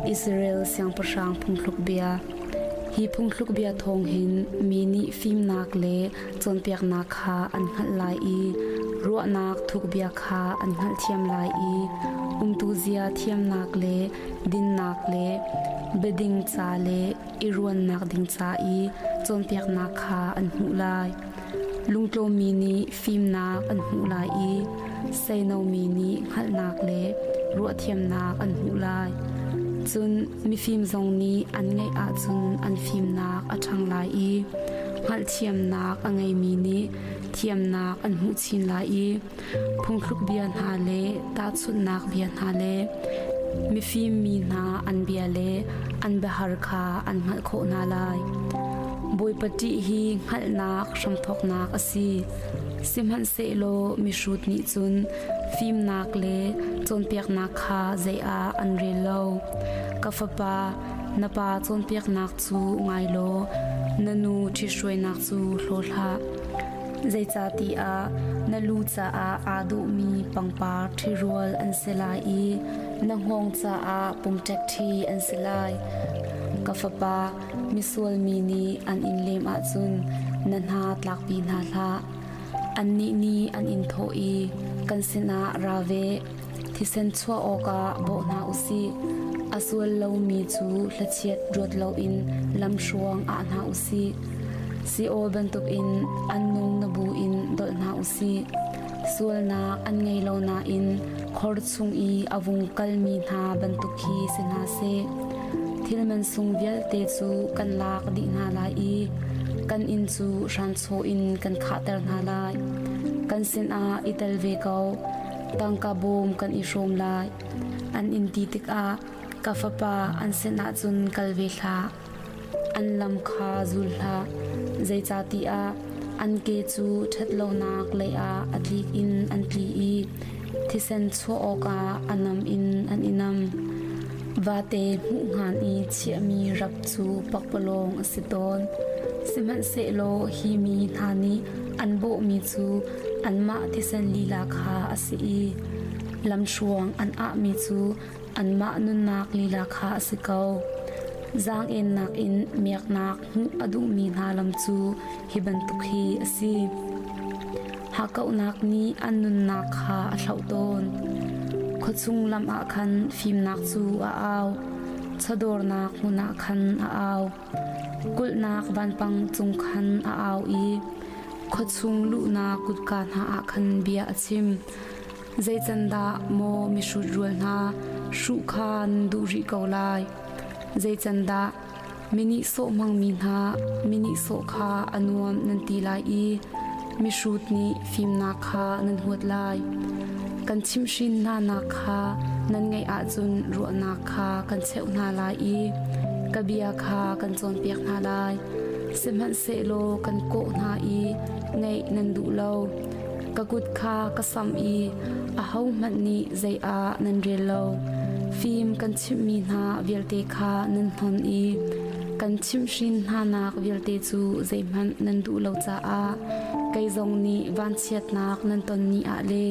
Israel siangpahrang phungthluk bia. Hi phungthluk bia thawng hin mi nih fimnak le cawnpiaknak kha an hngalh lai i ruahnak thuk bia kha an hngalhthiam lai i umtu zia thiamnak le dinnak le biading ca le i ruannak ding ca i cawnpiaknak kha an hmuh lai. Lungtlawmmi nih fimnak an hmuh lai i seinomi nih hngalhnak le ruahthiamnak an hmuh lai. Cun mifim zong nih an ngeih ahcun an fimnak a ṭhang lai i hngalhthiamnak a ngeimi nih thiamnak an hmuh chin lai i phungthluk bia hna le tahchunhnak bia hna le mifim mi hna an bia le an biahar kha an hngalh khawh hna lai. Bawipa ṭih hi hngalhnak hramthawknak a si. Sihmanhsehlaw mihrut nih cun fimnak le cawnpiaknak kha zei ah an rel lo. Ka fapa, na pa cawnpiaknak cu ngai law na nu ṭhithruainak cu hlaw hlah. Zeicahtiah na lu caah aa dawhmi pangpar ṭhirual an si lai i na hngawng caah pumṭek ṭhi an si lai. Ka fapa, misual mi nih an in lem ahcun na hna tlakpi hna hlah. Annih nih an in thawh i kan sinah ra ve, thisen chuah awkah bawh hna u sih. A sual lomi cu hlachiat ruat loin lamhruang ah hna u sih. Si-aw bantukin an nung na bu in dolh hna u sih. Sualnak an ngei lo nain khor chung i a vung kalmi hna bantuk khi si hna seh. Thil mansung vialte cu kan lak dih hna lai i kan inn cu hranchaw in kan khahter hna lai. Kan sinah i tel ve ko. Tangka bawm kan i hrawm lai. An in ti tikah ka fapa an sinah cun kal ve hlah. An lam kha zul hlah, zeicahtiah an ke cu ṭhatlonak leiah a tlik in an tli i thisen chuah awkah a nam in an i nam. Vate hmuh hngan i chiahmi rap cu pakpalawng a si tawn. Sihmanhsehlaw hi mi hna nih an bawhmi cu anmah thisen lila kha a si i lamhruang an ahmi cu anmah nunnak lila kha a si ko. Zaang-ennak in miaknak hmuh a duhmi hna lam cu hi bantuk hi a si. Hakkauhnak nih an nunnak kha a hloh tawn. Khuachung lam ah khan fimnak cu a au. Chawdawrnak hmun ah khan a au. Kulhnak vanpang cung khan a au i khuachung luhnak kutka hna ah khan bia a chim. Zeicandah maw mihrut rual hna hruh kha nan duh rih ko lai? Zeicandah mi nihsawh hmangmi hna mi nihsawh kha a nuam nan ti lai i mihrut nih fimnak kha nan huat lai? Kan chimhhrin hnanak kha nan ngaih ahcun ruahnak kha kan cheuh hna lai i ka bia kha kan cawnpiak hna lai. Sihmanhsehlaw kan kawh hna i ngaih nan duh lo. Ka kut kha ka samh i ahohmanh nih zei ah nan rel lo. Fim kan chimhmi hna vialte kha nan hnon i kan chimhhrin hnanak vialte cu zeihmanh nan duh lo caah kei zong nih vanchiatnak nan ton ni ah le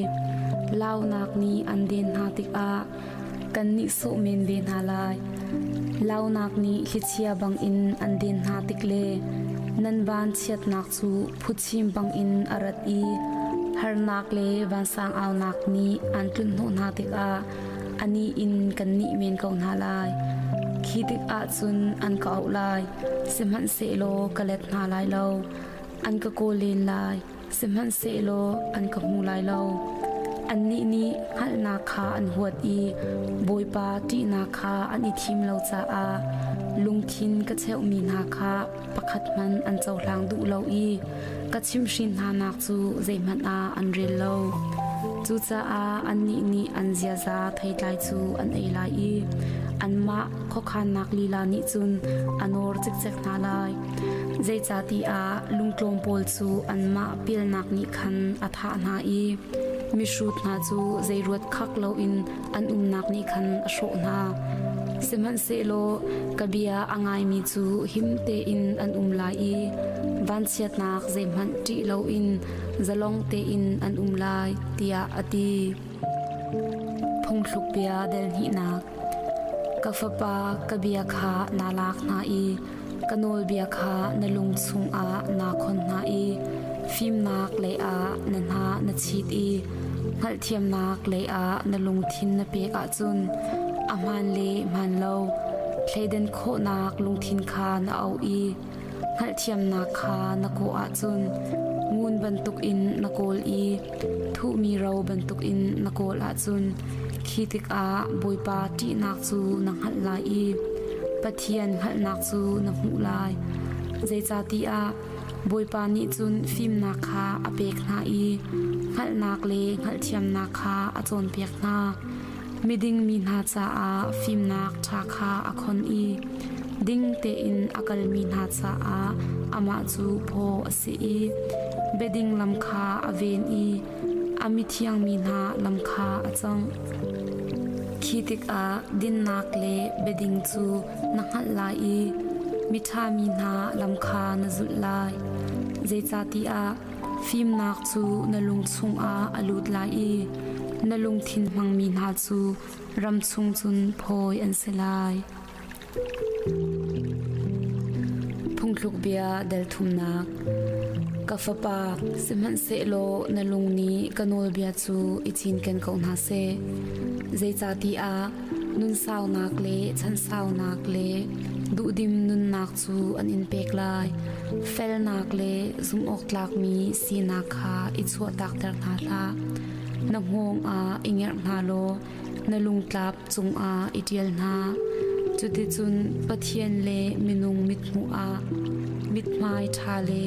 launak nih an den hna tikah kan nihsawh men ve hna lai. Launak nih thlichia bangin an den hna tik le nan vanchiatnak cu phuchim bangin a rat i harnak le vansang aunak nih an tlunhnawh hna tikah anih in kan nih men ko hna lai. Khi tikah cun an ka auh lai, sihmanhsehlaw ka let hna lai lo. An ka kawl len lai, sihmanhsehlaw an ka hmu lai lo. Annih nih hngalhnak kha an huat i Bawipa ṭihnak kha an i thim lo caah lungthin ka cheuhmi hna kha pakhat hmanh an cohlang duh lo i ka chimhhrin hnanak cu zeihmanh ah an rel lo. Cucaah annih nih an ziaza theitlai cu an ei lai i anmah khuakhannak lila nih cun a nawr cikcek hna lai. Zeicahtiah lungtlawm pawl cu anmah pialnak nih khan a thah hna i mihrut hna cu zeiruat khak loin an umnak nih khan a hrawh hna. Sihmanhsehlaw ka bia a ngaimi cu him tein an um lai i vanchiatnak zeihmanh ṭih loin zalong tein an um lai, tiah a ti. Phungthluk bia del hnihnak. Ka fapa, ka bia kha naa lak hna i ka nawlbia kha na lung chungah naa khon hna i fimnak leiah na hna na chit i hngalhthiamnak leiah na lungthin na pek ahcun a hmaan le hmaan lo thleidan khawhnak lungthin kha na auh i hngalhthiamnak kha na kawh ahcun ngun bantukin na kawl i thuhmi ro bantukin na kawl ahcun khi tikah Bawipa ṭihnak cu na hngalh lai i Pathian hngalhnak cu na hmuh lai. Zeicahtiah Bawipa nih cun fimnak kha a pek hna i hngalhnak le hngalhthiamnak kha a cawnpiak hna. Miding mi hna caah fimnak ṭha kha a khon i ding tein a kalmi hna caah amah cu phaw a si i biading lam kha a ven i a mithiang mi hna lam kha a cawngh. Khi tikah dinnak le biading cu na hngalh lai i miṭha mi hna lam kha na zulh lai. Zeicahtiah Fimnak cu na lung chungah a lut lai i na lungthin hmangmi hna cu ram chung cun phawi an si lai. Phungthluk bia dal thumnak Ka fapa, sihmanhsehlaw na lung nih ka nawlbia cu i cinken ko hna seh. Zeicahtiah nunsaunak le chansaunak le duhdim nunnak cu an in pek lai. Felnak le zumhawktlakmi sinak kha i chuahtakter hna hlah. Na hngawng ah i ngerh hna law na lungtlap cungah i ṭial hna. Cuticun Pathian le minung mithmuh ah mithmai ṭha le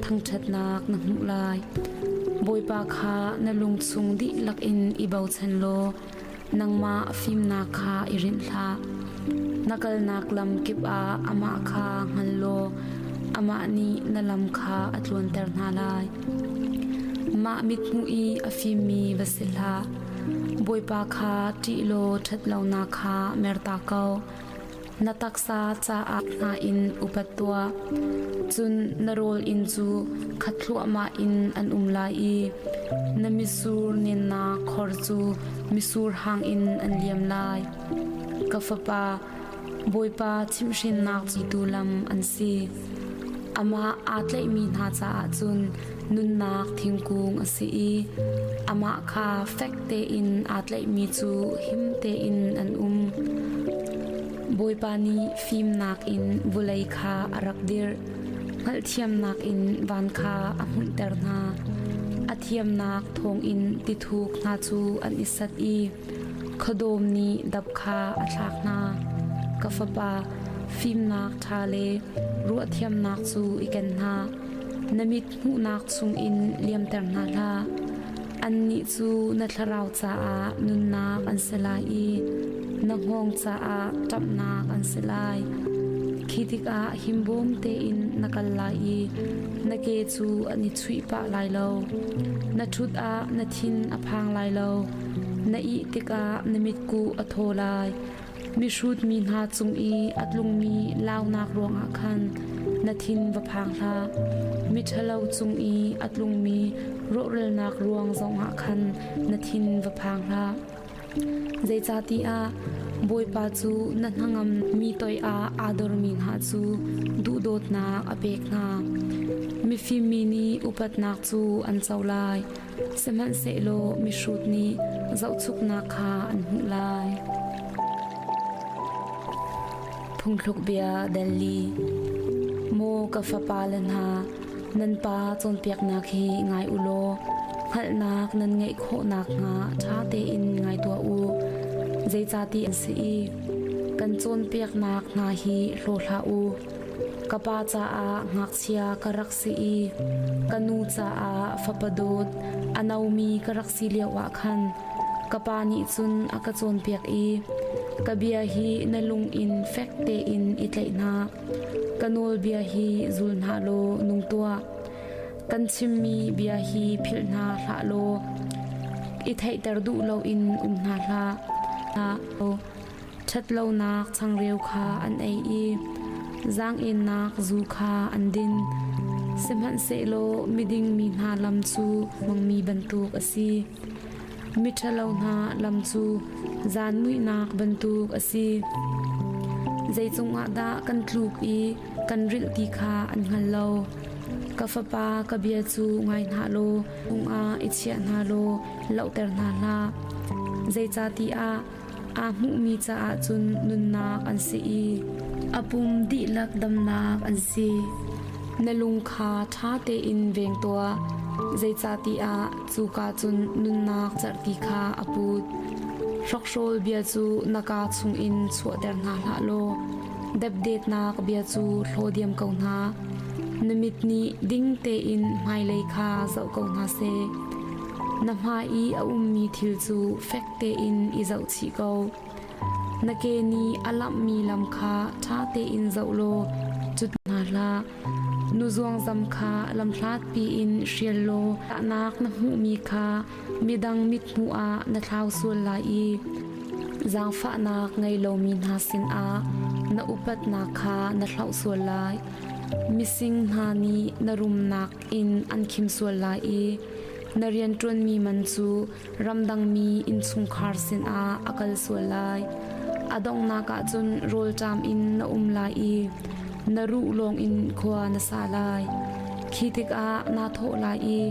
thangṭhatnak na hmuh lai. Bawipa kha na lungchung dihlak in i bochan law Nangmah fimnak kha i rinh hlah. Na kalnak lam kip ah amah kha hngal law amah nih na lam kha a tluanter hna lai. Mah mithmuh i a fimmi va si hlah. Bawipa kha ṭih law ṭhatlonak kha merta ko. Na taksa caah hna in upat tuah. Cun na rawl inn cu khat thluahmah in an um lai i na mitsur nennak khor cu mitsur hang in an liam lai. Ka fapa, Bawipa chimhhrinnak citu lam an si. Amah aa tlaihmi hna caah cun nunnak thingkung a si i amah kha fek tein aa tlaihmi cu him tein an um. Bawipa nih fimnak in vawlei kha a rak dirh, hngalhthiamnak in van kha a hmunhter hna. A thiamnak thawngin tithuk hna cu an i sat i khuadawm nih dap kha a thlak hna. Ka fapa, fimnak ṭha le ruahthiamnak cu i ken hna. Na mit hmuhnak chungin liamter hna hlah. Annih cu na thlarau caah nunnak an si lai i na hngawng caah ṭamhnak an si lai. Khi tikah himbawm tein na kal lai i na ke cu an i chuih pah lai lo. Na ṭhut ah na thin a phang lai lo. Na ih tikah na mitkuh a thaw lai. Mihrut mi hna cung i a tlungmi launak ruangah khan na thin va phang hlah. Miṭhalo cung i a tlungmi rawhralnak ruang zongah khan na thin va phang hlah. Zeicahtiah Bawipa cu na hnangam mi toiah aa dormi hna cu duhdawtnak a pek hna. Mifim mi nih upatnak cu an co lai. Sihmanhsehlaw mihrut nih zohchuknak kha an hmuh lai. Phungthluk bia Delhi Maw ka fapale hna, nan pa cawnpiaknak hi ngai u law hngalhnak nan ngeih khawh nakhnga ṭha tein ngai tuah u. Zeicahti an si i kan cawnpiaknak hna hi hlaw hlah u. Ka pa caah ngakchia ka rak si i ka nu caah fapa dawt a nomi ka rak si lioah khan ka pa nih cun a ka cawnpiak i ka bia hi na lung in fek tein i tlaih hna. Ka nawlbia hi zul hna law nung tuah. Kan chimmi bia hi philh hna hlah law i theihter duh loin um hna hlah. Ṭhatlonak changreu kha an ei i zaang-ennak zu kha an din. Sihmanhsehlaw miding mi hna lam cu hmangmi bantuk a si. Miṭhalo hna lam cu zan muihnak bantuk a si. Zei cungah dah kan tluk i kan rilh ti kha an hngal lo. Ka fapa, ka bia cu ngai hna law ungah i chiah hna law lohter hna hlah. Zeicahtiah aa hmuhmi caah cun nunnak an si i a pum dihlak damnak an si. Na lung kha ṭha tein veng tuah, zeicahtiah cuka cun nunnak cerhti kha a put. Hrokhrawl bia cu na kaa chungin chuahter hna hlah law depdetnak bia cu hlaw diam ko hna. Na mit nih ding tein hmailei kha zoh ko hna seh. Na hmai i a ummi thil cu fek tein i zohchih ko. Na ke nih a lamhmi lam kha ṭha tein zoh law cut hna hlah. Nu zuangzam kha lamhlat piin hrial law tahnak na hmuhmi kha midang mithmuh ah na thlau sual lai i zaangfahnak ngei lomi hna sinah na upatnak kha na hloh sual lai. Mising hna nih na rumnak in an khim sual lai i na rianṭuanmi man cu ramdangmi innchungkhar sinah a kal sual lai. A donghnak ah cun rawlṭam in na um lai i na ruh lawngin khua na sa lai. Khi tikah naa thawh lai i,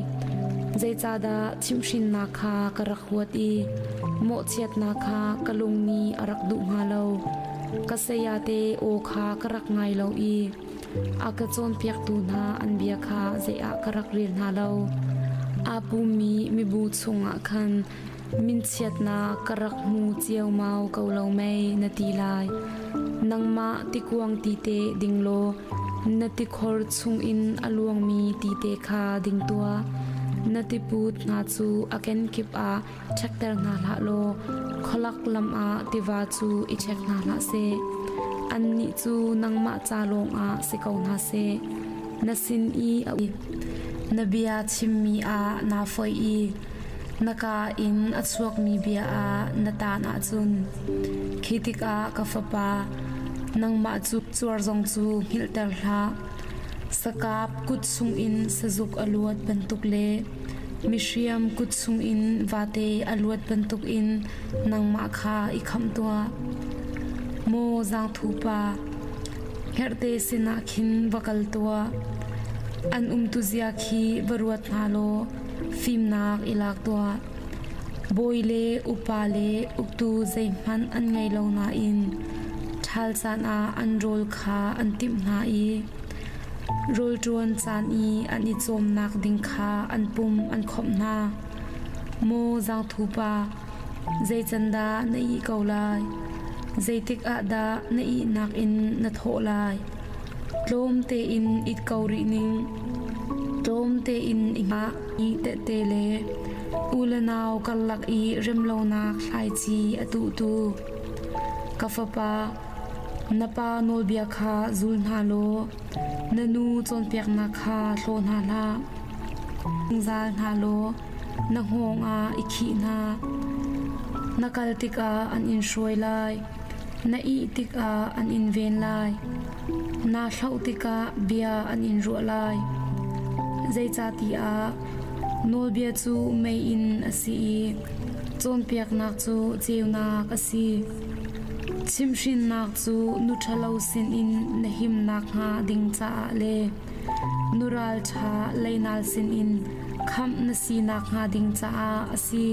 Zeicahdah chimhhrinnak kha ka rak huat i mawhchiatnak kha ka lung nih a rak duh hnga lo. Ka sayate aw kha ka rak ngai lo i A ka cawnpiaktu hna an bia kha zei ah ka rak rel hna lo. Aa pummi mibu chungah khan minchiatnak ka rak hmu ciaomau ko lo mei na ti lai. Nangmah tikuang ti te ding law na tikhor chungin a luangmi ti te kha ding tuah. Na tiput hna cu a kenkip ah ṭhekter hna hlah law khualak lam ah tiva cu i ṭhek hna hlah seh. Annih cu nangmah ca lawngah si ko hna seh. Na sin i a na bia chimmi ah naa foih i na kaa in a chuakmi bia ah na taan ahcun khi tikah ka fapa, nangmah cu cuar zong cu hngilhter hlah. Sakap kut chungin sazuk a luat bantuk le Mihriam kut chungin vate a luat bantukin nangmah kha i khamh tuah. Maw zaangthu pa, hngerhte sinah khin va kal tuah. An umtuzia khi va ruat hna law fimnak i lak tuah. Bawi le upa le uktu zeihmanh an ngei lo nain ṭhal caan ah an rawl kha an timh hna i Rawlṭuan caan i an i cawmnak ding kha an pum an khawmh hna. Maw zaangthu pa, zei can dah na ih ko lai? Zeitik ah dah na ihnak in na thawh lai? Tlawm tein it ko rih ning. Tlawm tein i hngah i tehte le u le nau karlak i remlonak thlaici a tuhtu. Ka fapa, Na pa nawlbia kha zul hna law na nu cawnpiaknak kha hlaw hna hlah. Zungzal hna law na hngawng ah i khih hna. Na kal tikah an in hruai lai, na ih tikah an in ven lai, naa hloh tikah bia an in ruah lai. Zeicahtiah nawlbia cu meiinn a si i cawnpiaknak cu ceunak a si. Chimhhrinnak cu nu ṭhalo sinin na him nakhnga ding caah le nu ralṭha leinal sinin khamh na si nakhnga ding caah a si.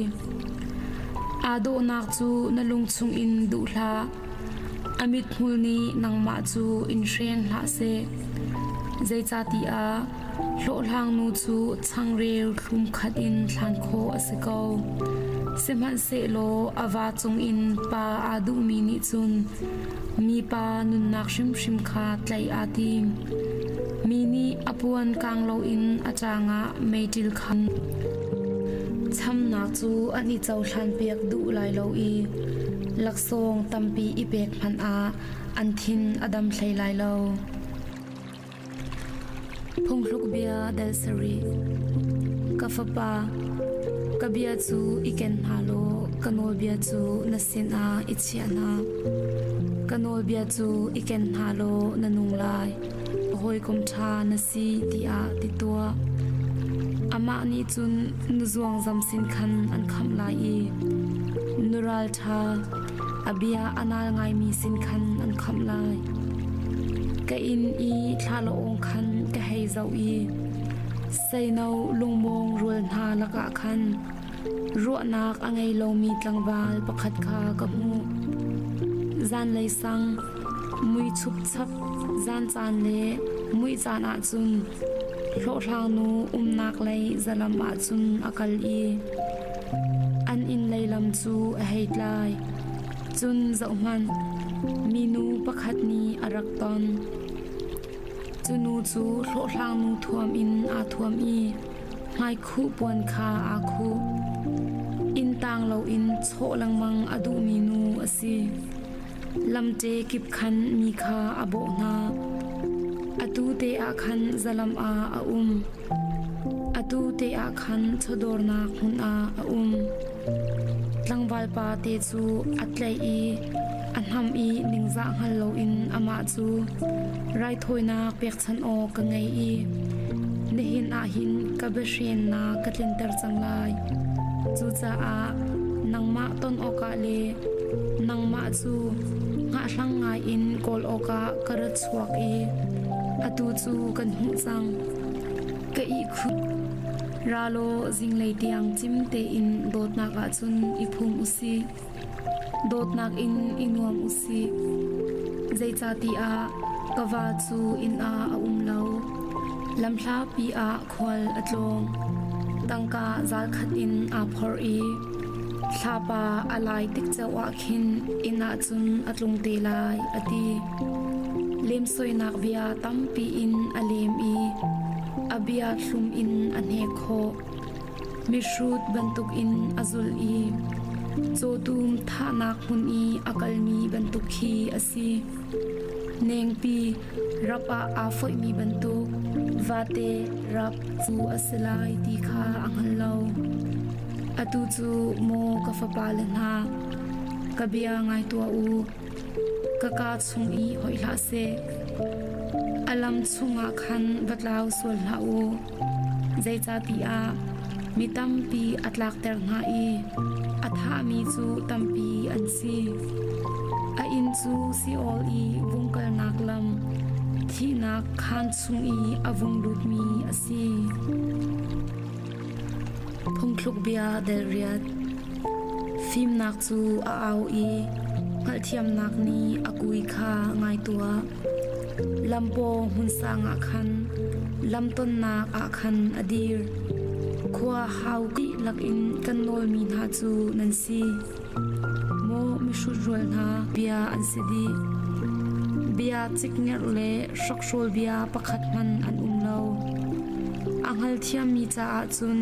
Aa dawhnak cu na lung chungin duh hlah. A mithmul nih nangmah cu in hreng hlah seh. Zeicahtiah Hlawhhlangnu cu changreu thlum khat in thlan khawh a si ko. Sihmanhsehlaw a va cungin pa aa duhmi nih cun mipa nunnak hrimhrim kha tlaih aa tim. Mi nih a puan kang loin a ṭaang ah meiṭil kha chamnak cu an i cohlanpiak duh lai lo i laksawng tampi i pek hmanh ah an thin a dam hlei lai lo. Phungthluk bia dal sarih. Ka fapa, ka bia cu i ken hna law ka nawlbia cu na sinah i chia hna. Ka nawlbia cu i ken hna law na nung lai. Hawikom ṭha na si tiah ti tuah. Amah nih cun nu zuangzam sin khan an khamh lai i nu ralṭha, a bia a nal ngaimi sin khan an khamh lai. inn i thlalawng khan ka hei zoh i seino lungmawng rual hna lakah khan ruahnak a ngei lomi tlangval pakhat kha ka hmuh. Zanlei sang mui chupchap zan caan le muih caan ah cun hlawhhlangnu umnak lei zalam ah cun a kal i an inn lei lam cu a hei tlai. Cun zohhmanh, minu pakhat nih a rak ton. Cu nu cu hlawhhlangnu thuam in aa thuam i hmaikhuh puan kha aa khuh. Inn tang loin chawh lengmang a duhmi nu a si. Lamṭe kip khan mi kha a bawh hna. Atu te ah khan zalam ah a um. Atu te ah khan chawdawrnak hmun ah a um. Tlangval pa te cu a tlaih i a hnam i ningzah hngal loin amah cu raithawinak pekchanh awk ka ngei i nihin ah hin ka biahrennak ka tlinter cang lai. Cucaah nangmah ton awkah le nangmah cu hngahhlang ngaiin kawl awkah ka ra chuak i atu cu kan hmuh cang. Ka ihkhun ra law zinglei tiang cim tein dawtnak ah cun i phum u sih. Dawtnak in i nuam u sih. Zeicahtiah ka va cu inn ah a um lo. Lamhlapi ah khual a tlawng. Tangka zalkhat in aa phorh i thlapa a lai tik ceo ah khin inn ah cun a tlung te lai, a ti. Lemsoinak bia tampi in a lem i a bia thlum in a hnek khawh. Mihrut bantukin a zulh i cawtum thahnak hmun i a kalmi bantuk khi a si. Nengpi rap ah aa foihmi bantuk vate rap cu a si lai ti kha a hngal lo. Atu cu maw ka fapale hna, ka bia ngai tuah u. Ka kaa chung i hoih hlah seh. A lam chungah khan va tlau sual hlah u. Zeicahtiah mi tampi a tlakter hna i a thahmi cu tampi an si. A inn cu Seol i vung kalnak lam, thihnak khaan chung i a vung lutmi a si. Phungthluk bia del riat. Fimnak cu a au i hngalhthiamnak nih a kui kha ngai tuah. Lampaw hmunsang ah khan lamtonnak ah khan a dir. Khua hau dihlak in kan nawlmi hna cu nan si. Maw mihrut rual hna bia an si dih. Bia cikngerh le hrokhrawl bia pakhat hmanh an um lo. A hngalthiammi caah cun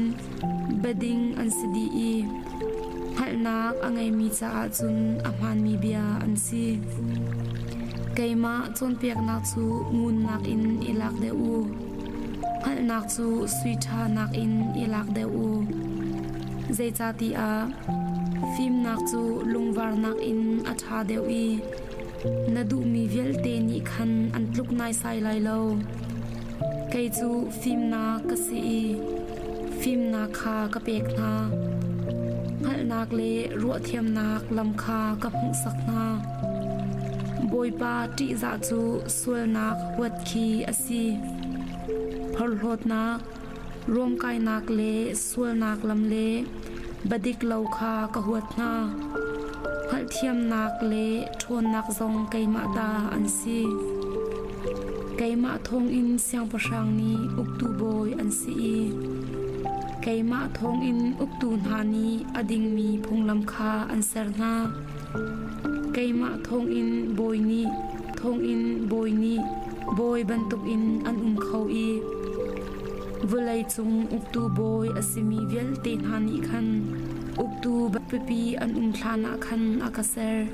biading an si dih i hngalhnak a ngeimi caah cun a hmaanmi bia an si. Keimah cawnpiaknak cu ngunnak in i lak deuh u. Hngalhnak cu sui ṭha nakin i lak deuh u. Zeicahtiah fimnak cu lungvar nakin a ṭha deuh i na duhmi vialte nih khan an tluk naisai lai lo. Kei cu fimnak ka si i fimnak kha ka pek hna. Hngalhnak le ruahthiamnak lam kha ka hmuhsak hna. Bawipa ṭihzah cu sualnak huat khi a si. Phorhlawtnak, ruamkainak le sualnak lam le badik lo kha ka huat hna. Hngalhthiamnak le ṭhawnnak zong keimah ta an si. Keimah thawngin siangpahrang nih uktu bawi an si i keimah thawngin uktu hna nih a dingmi phunglam kha an ser hna. Keimah thawngin bawi nih thawngin bawi nih bawi bantukin an um kho i vawleicung uktu bawi a simi vialte hna nih khan uktu pipi an um hlanah khan a ka ser.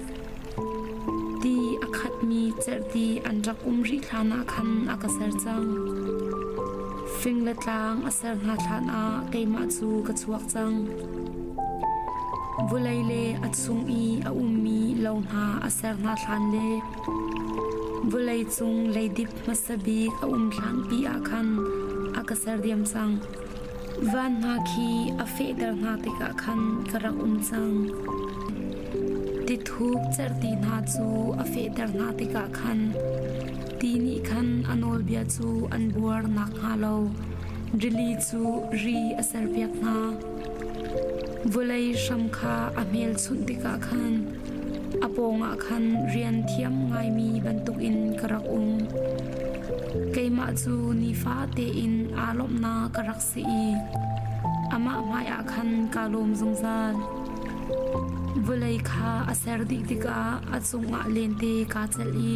Ti a khatmi cerhti an rak um rih hlanah khan a ka ser cang. Fing le tlang a ser hna hlanah keimah cu ka chuak cang. Vawlei le a chung i a ummi lo hna a ser hna hlan le vawlei cung leidip hmasa bik a um hlanpi ah khan a ka ser diam cang. Van hna khi a fehter hna tikah khan ka rak um cang. Tithuk cerhti hna cu a fehter hna tikah khan ti nih khan a nawlbia cu an buar nakhnga lo rili cu ri a serpiak hna. Vawlei hram kha a hmelchunh tikah khan a pawngah khan rian thiam ngaimi bantukin ka rak um. Keimah cu nifa tein aa lawmhnak ka rak si i amah hmaiah khan kaa lawm zungzal. Vawlei kha a ser dih tikah a cungah lente kaa celh i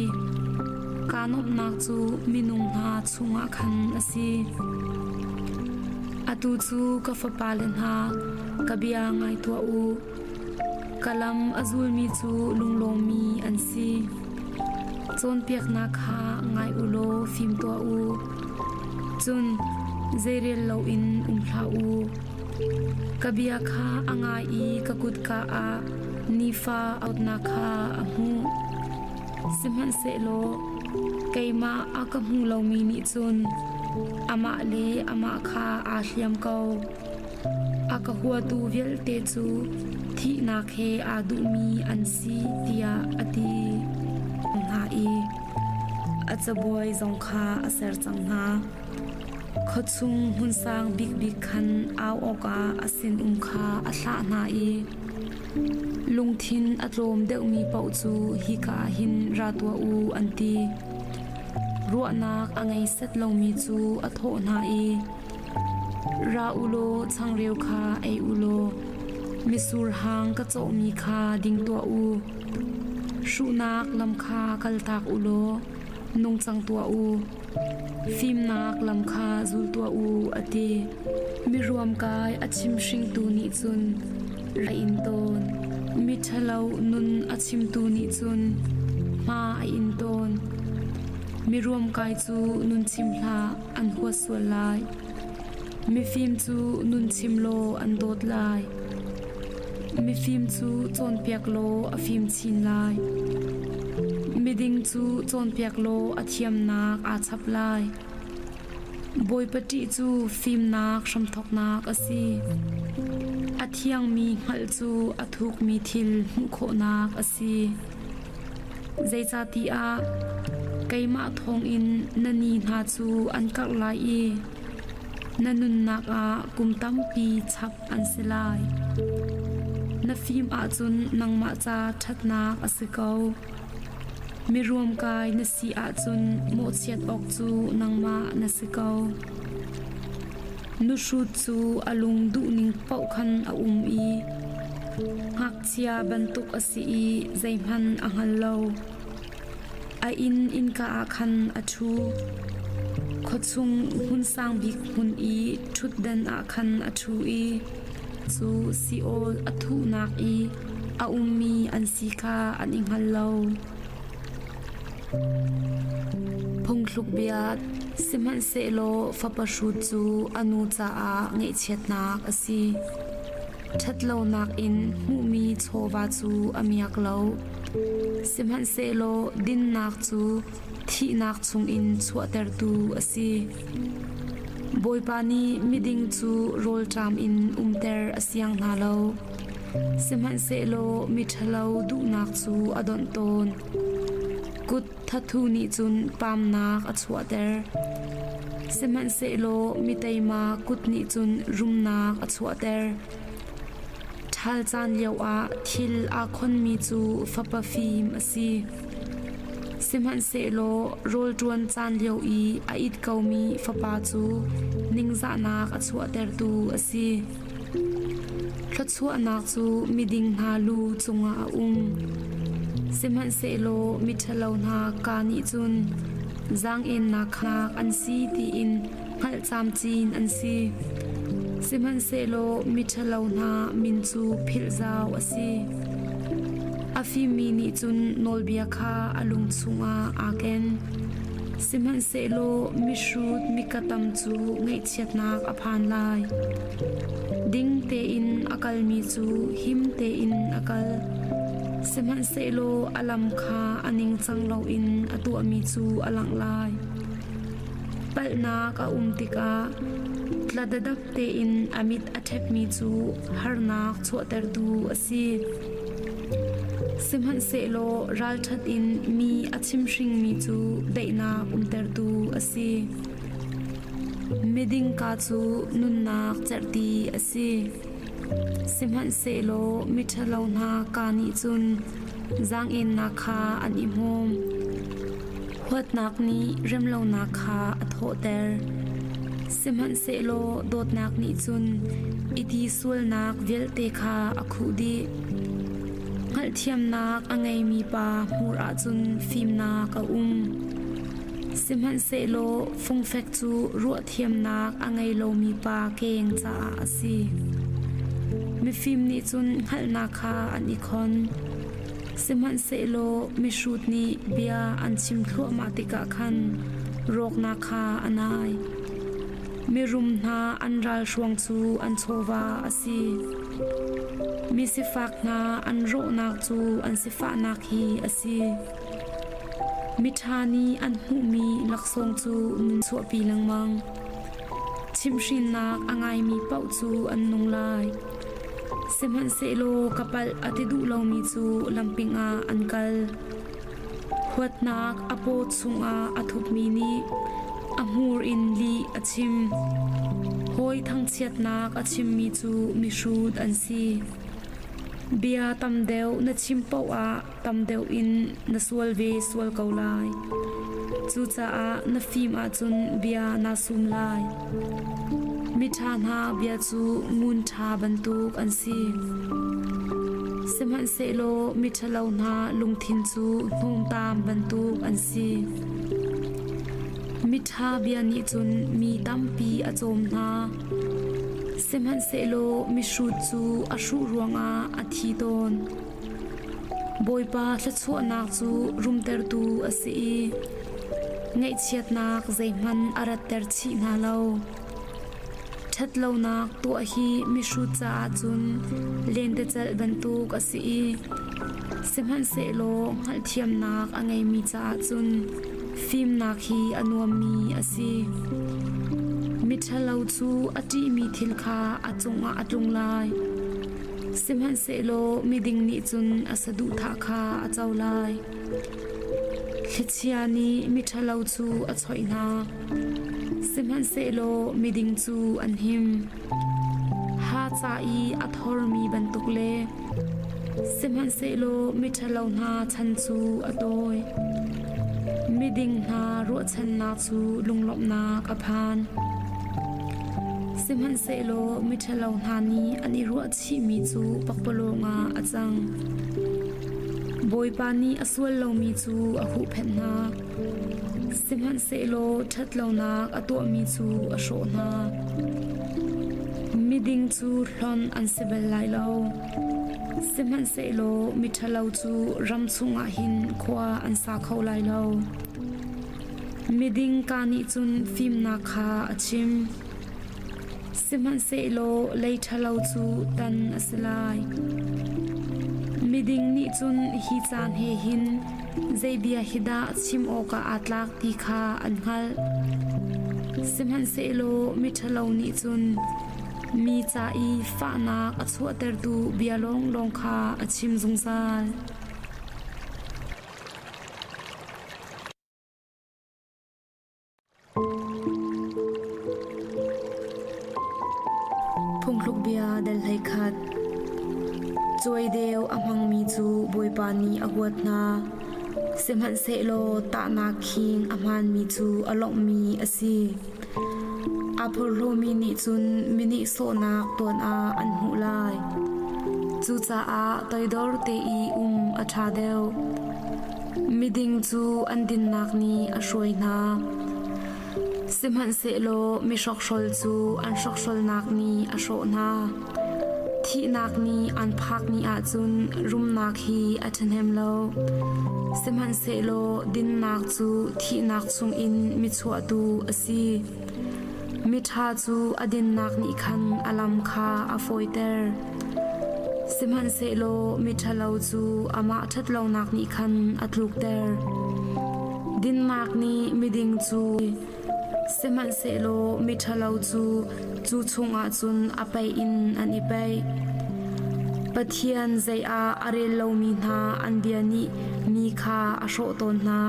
kaa nuamhnak cu minung hna chungah khan a si. Atu cu ka fapale hna, ka bia ngai tuah u. Ka lam a zulmi cu lunglawmmi an si. Cawnpiaknak kha ngai u law fim tuah u. Cun zeirel loin um hlah u. Ka bia kha a ngai i ka kutka ah nifa auhnak kha a hmuh. Sihmanhsehlaw keimah a ka hmu lomi nih cun amah le amah kha aa hliam ko. A ka huatu vialte cu thihnak he aa duhmi an si tiah a ti hna i a cabuai zong kha a ser cang hna. Khuachung hmun sang bikbik khan au awkah a sinum kha a thlah hna i lungthin a tlawm deuhmi paoh cu hika ah hin ra tuah u an ti. Ruahnak a ngei set lomi cu a thawh hna i Ra u law changreu kha ei u law mitsur hang ka cawhmi kha ding tuah u. Hruhnak lam kha kaltak u law nungcang tuah u. Fimnak lam kha zul tuah u, a ti. Miruamkai a chimhringtu nih cun a in tawn. Miṭhalo nun a chimtu nih cun hma a in tawn. Miruamkai cu nun chim hlah, an huat sual lai. Mifim cu nun chim law an dawt lai. Mifim cu cawnpiak law a fim chin lai. Miding cu cawnpiak law a thiamnak aa chap lai. Bawipa ṭih cu fimnak hramthawknak a si. A thiangmi hngalh cu a thukmi thil hmuh khawhnak a si. Zeicahtiah keimah thawngin na ni hna cu an karh lai i na nunnak ah kum tampi chap an si lai. Na fim ahcun nangmah ca ṭhatnak a si ko. Miruamkai na si ahcun mawhchiat awk cu nangmah na si ko. Nuhrut cu a lung duhning paoh khan a um i ngakchia bantuk a si i zeihmanh a hngal lo. A inn innka ah khan a ṭhu. Khuachung hmun sang bik hmun i ṭhutdan ah khan a ṭhu i cu Seol a thuhnak i a ummi an si kha an i hngal lo. Phungthluk bia Sihmanhsehlaw fapa hrut cu a nu caah ngaihchiatnak a si. Ṭhatlonak in hmuhmi chawva cu a miak lo. Sihmanhsehlaw dinnak cu thihnak chungin chuahtertu a si. Bawipa nih miding cu rawlṭam in umter a siang hna lo. Sihmanhsehlaw miṭhalo duhnak cu a donh tawn. Kut thathu nih cun pamnak a chuahter. Sihmanhsehlaw mi teima kut nih cun rumnak a chuahter. Ṭhal caan lioah thil aa khonmi cu fapa fim a si. Sihmanhsehlaw rawl ṭuan caan lio i a it komi fapa cu ningzahnak a chuahtertu a si. Thluachuahnak cu miding hna lu cungah a um. Sihmanhsehlaw miṭhalo hna kaa nih cun zaang-ennak kha an si tiin hngalh camcin an si. Sihmanhsehlaw miṭhalo hna min cu philh zau a si. A fimmi nih cun nawlbia kha a lung chungah aa ken. Sihmanhsehlaw mihrut mikatam cu ngaihchiatnak a phan lai. Ding tein a kalmi cu him tein a kal. Sihmanhsehlaw a lam kha a ningcang loin a tuahmi cu a langh lai. Palhnak a um tikah tladadap tein a mit a ṭhepmi cu harnak chuahtertu a si. Sihmanhsehlaw ralṭhat in mi a chimhringmi cu daihnak umtertu a si. Miding ka cu nunnak cerhti a si. Sihmanhsehlaw miṭhalo hna kaa nih cun zaang-ennak kha an i hmawm. Huatnak nih remlonak kha a thawhter. Sihmanhsehlaw dawtnak nih cun i ti sualnak vialte kha a khuh dih. Hngalhthiamnak a ngeimi pa hmur ahcun fimnak a um. Sihmanhsehlaw fungfek cu ruahthiamnak a ngei lomi pa keng caah a si. Mifim nih cun hngalhnak kha an i khon. Sihmanhsehlaw mihrut nih bia an chim thluahmah tikah khan rawknak kha a nai. Mirum hna an ralhruang cu an chawva a si. Misifak hna an rawhnak cu an sifahnak hi a si. Miṭha nih an hmuhmi laksawng cu nun chuahpi lengmang. Chimhhrinnak a ngaimi paoh cu an nung lai. Sihmanhsehlaw ka palh a ti duh lomi cu lamping ah an kal. Huatnak a paw chungah a thupmi nih a hmur in lih a chim. Hawi thangchiatnak a chimmi cu mihrut an si. Bia tam deuh na chim paoh ah tam deuh in na sual ve sual ko lai. Cucaah na fim ahcun bia naa sum lai. Miṭha hna bia cu ngun ṭha bantuk an si. Sihmanhsehlaw miṭhalo hna lungthin cu hnawmtam bantuk an si. Miṭha bia nih cun mi tampi a cawm hna. Sihmanhsehlaw mihrut cu a hruh ruangah a thi tawn. Bawipa thluachuahnak cu rumtertu a si i ngaihchiatnak zeihmanh a ratter chih hna lo. Ṭhatlonak tuah hi mihrut caah cun lentecelh bantuk a si i sihmanhsehlaw hngalhthiamnak a ngeimi caah cun fimnak hi a nuammi a si. Miṭhalo cu a ṭihmi thil kha a cungah a tlung lai. Sihmanhsehlaw miding nih cun a saduhthah kha a co lai. Thlichia nih miṭhalo cu a choih hna, sihmanhsehlaw miding cu an him. Ha ca i a thormi bantuk le sihmanhsehlaw miṭhalo hna chan cu a tawi. Miding hna ruahchannak cu lunglawmhnak a phan. Sihmanhsehlaw miṭhalo hna nih an i ruahchihmi cu pakpalawng ah a cang. Bawipa nih a sual lomi cu a huhphenh hna, sihmanhsehlaw ṭhatlonak a tuahmi cu a hrawh hna. Miding cu hlonh an si bal lai lo, sihmanhsehlaw miṭhalo cu ram chungah hin khua an sa kho lai lo. Miding ka nih cun fimnak kha a chim. Sihmanhsehlaw lei ṭhalo cu tan a si lai. Miding nih cun hi caan he hin zei bia hi dah chim awkah aa tlak ti kha an hngalh. Sihmanhsehlaw miṭhalo nih cun mi ca i fahnak a chuahtertu bia lawnglawng kha a chim zungzal. Phungthlukbia dal 11 Cuaideu a hmangmi cu Bawipa nih a huat hna. Sihmanhsehlaw tahnak khing a hmaanmi cu a lawmhmi a si. Aa phorhlawmi nih cun mi nihsawhnak tuan ah an hmuh lai. Cucaah toidor te i um a ṭha deuh. Miding cu an dinnak nih a hruai hna. Sihmanhsehlaw mihrokhrawl cu an hrokhrolnak nih a hrawh hna. Thihnak nih an phak ni ahcun rumnak hi a ṭhahnem lo. Sihmanhsehlaw dinnak cu thihnak chungin michuahtu a si. Miṭha cu a dinnak nih khan a lam kha a fawiter. Sihmanhsehlaw miṭhalo cu amah ṭhatlonak nih khan a tlukter. Dinnak nih miding cu sihmanhsehlaw miṭhalo cu cu chungah cun a paih in an i paih. Pathian zei ah a rel lomi hna an bia nih mi kha a hrawh tawn hna.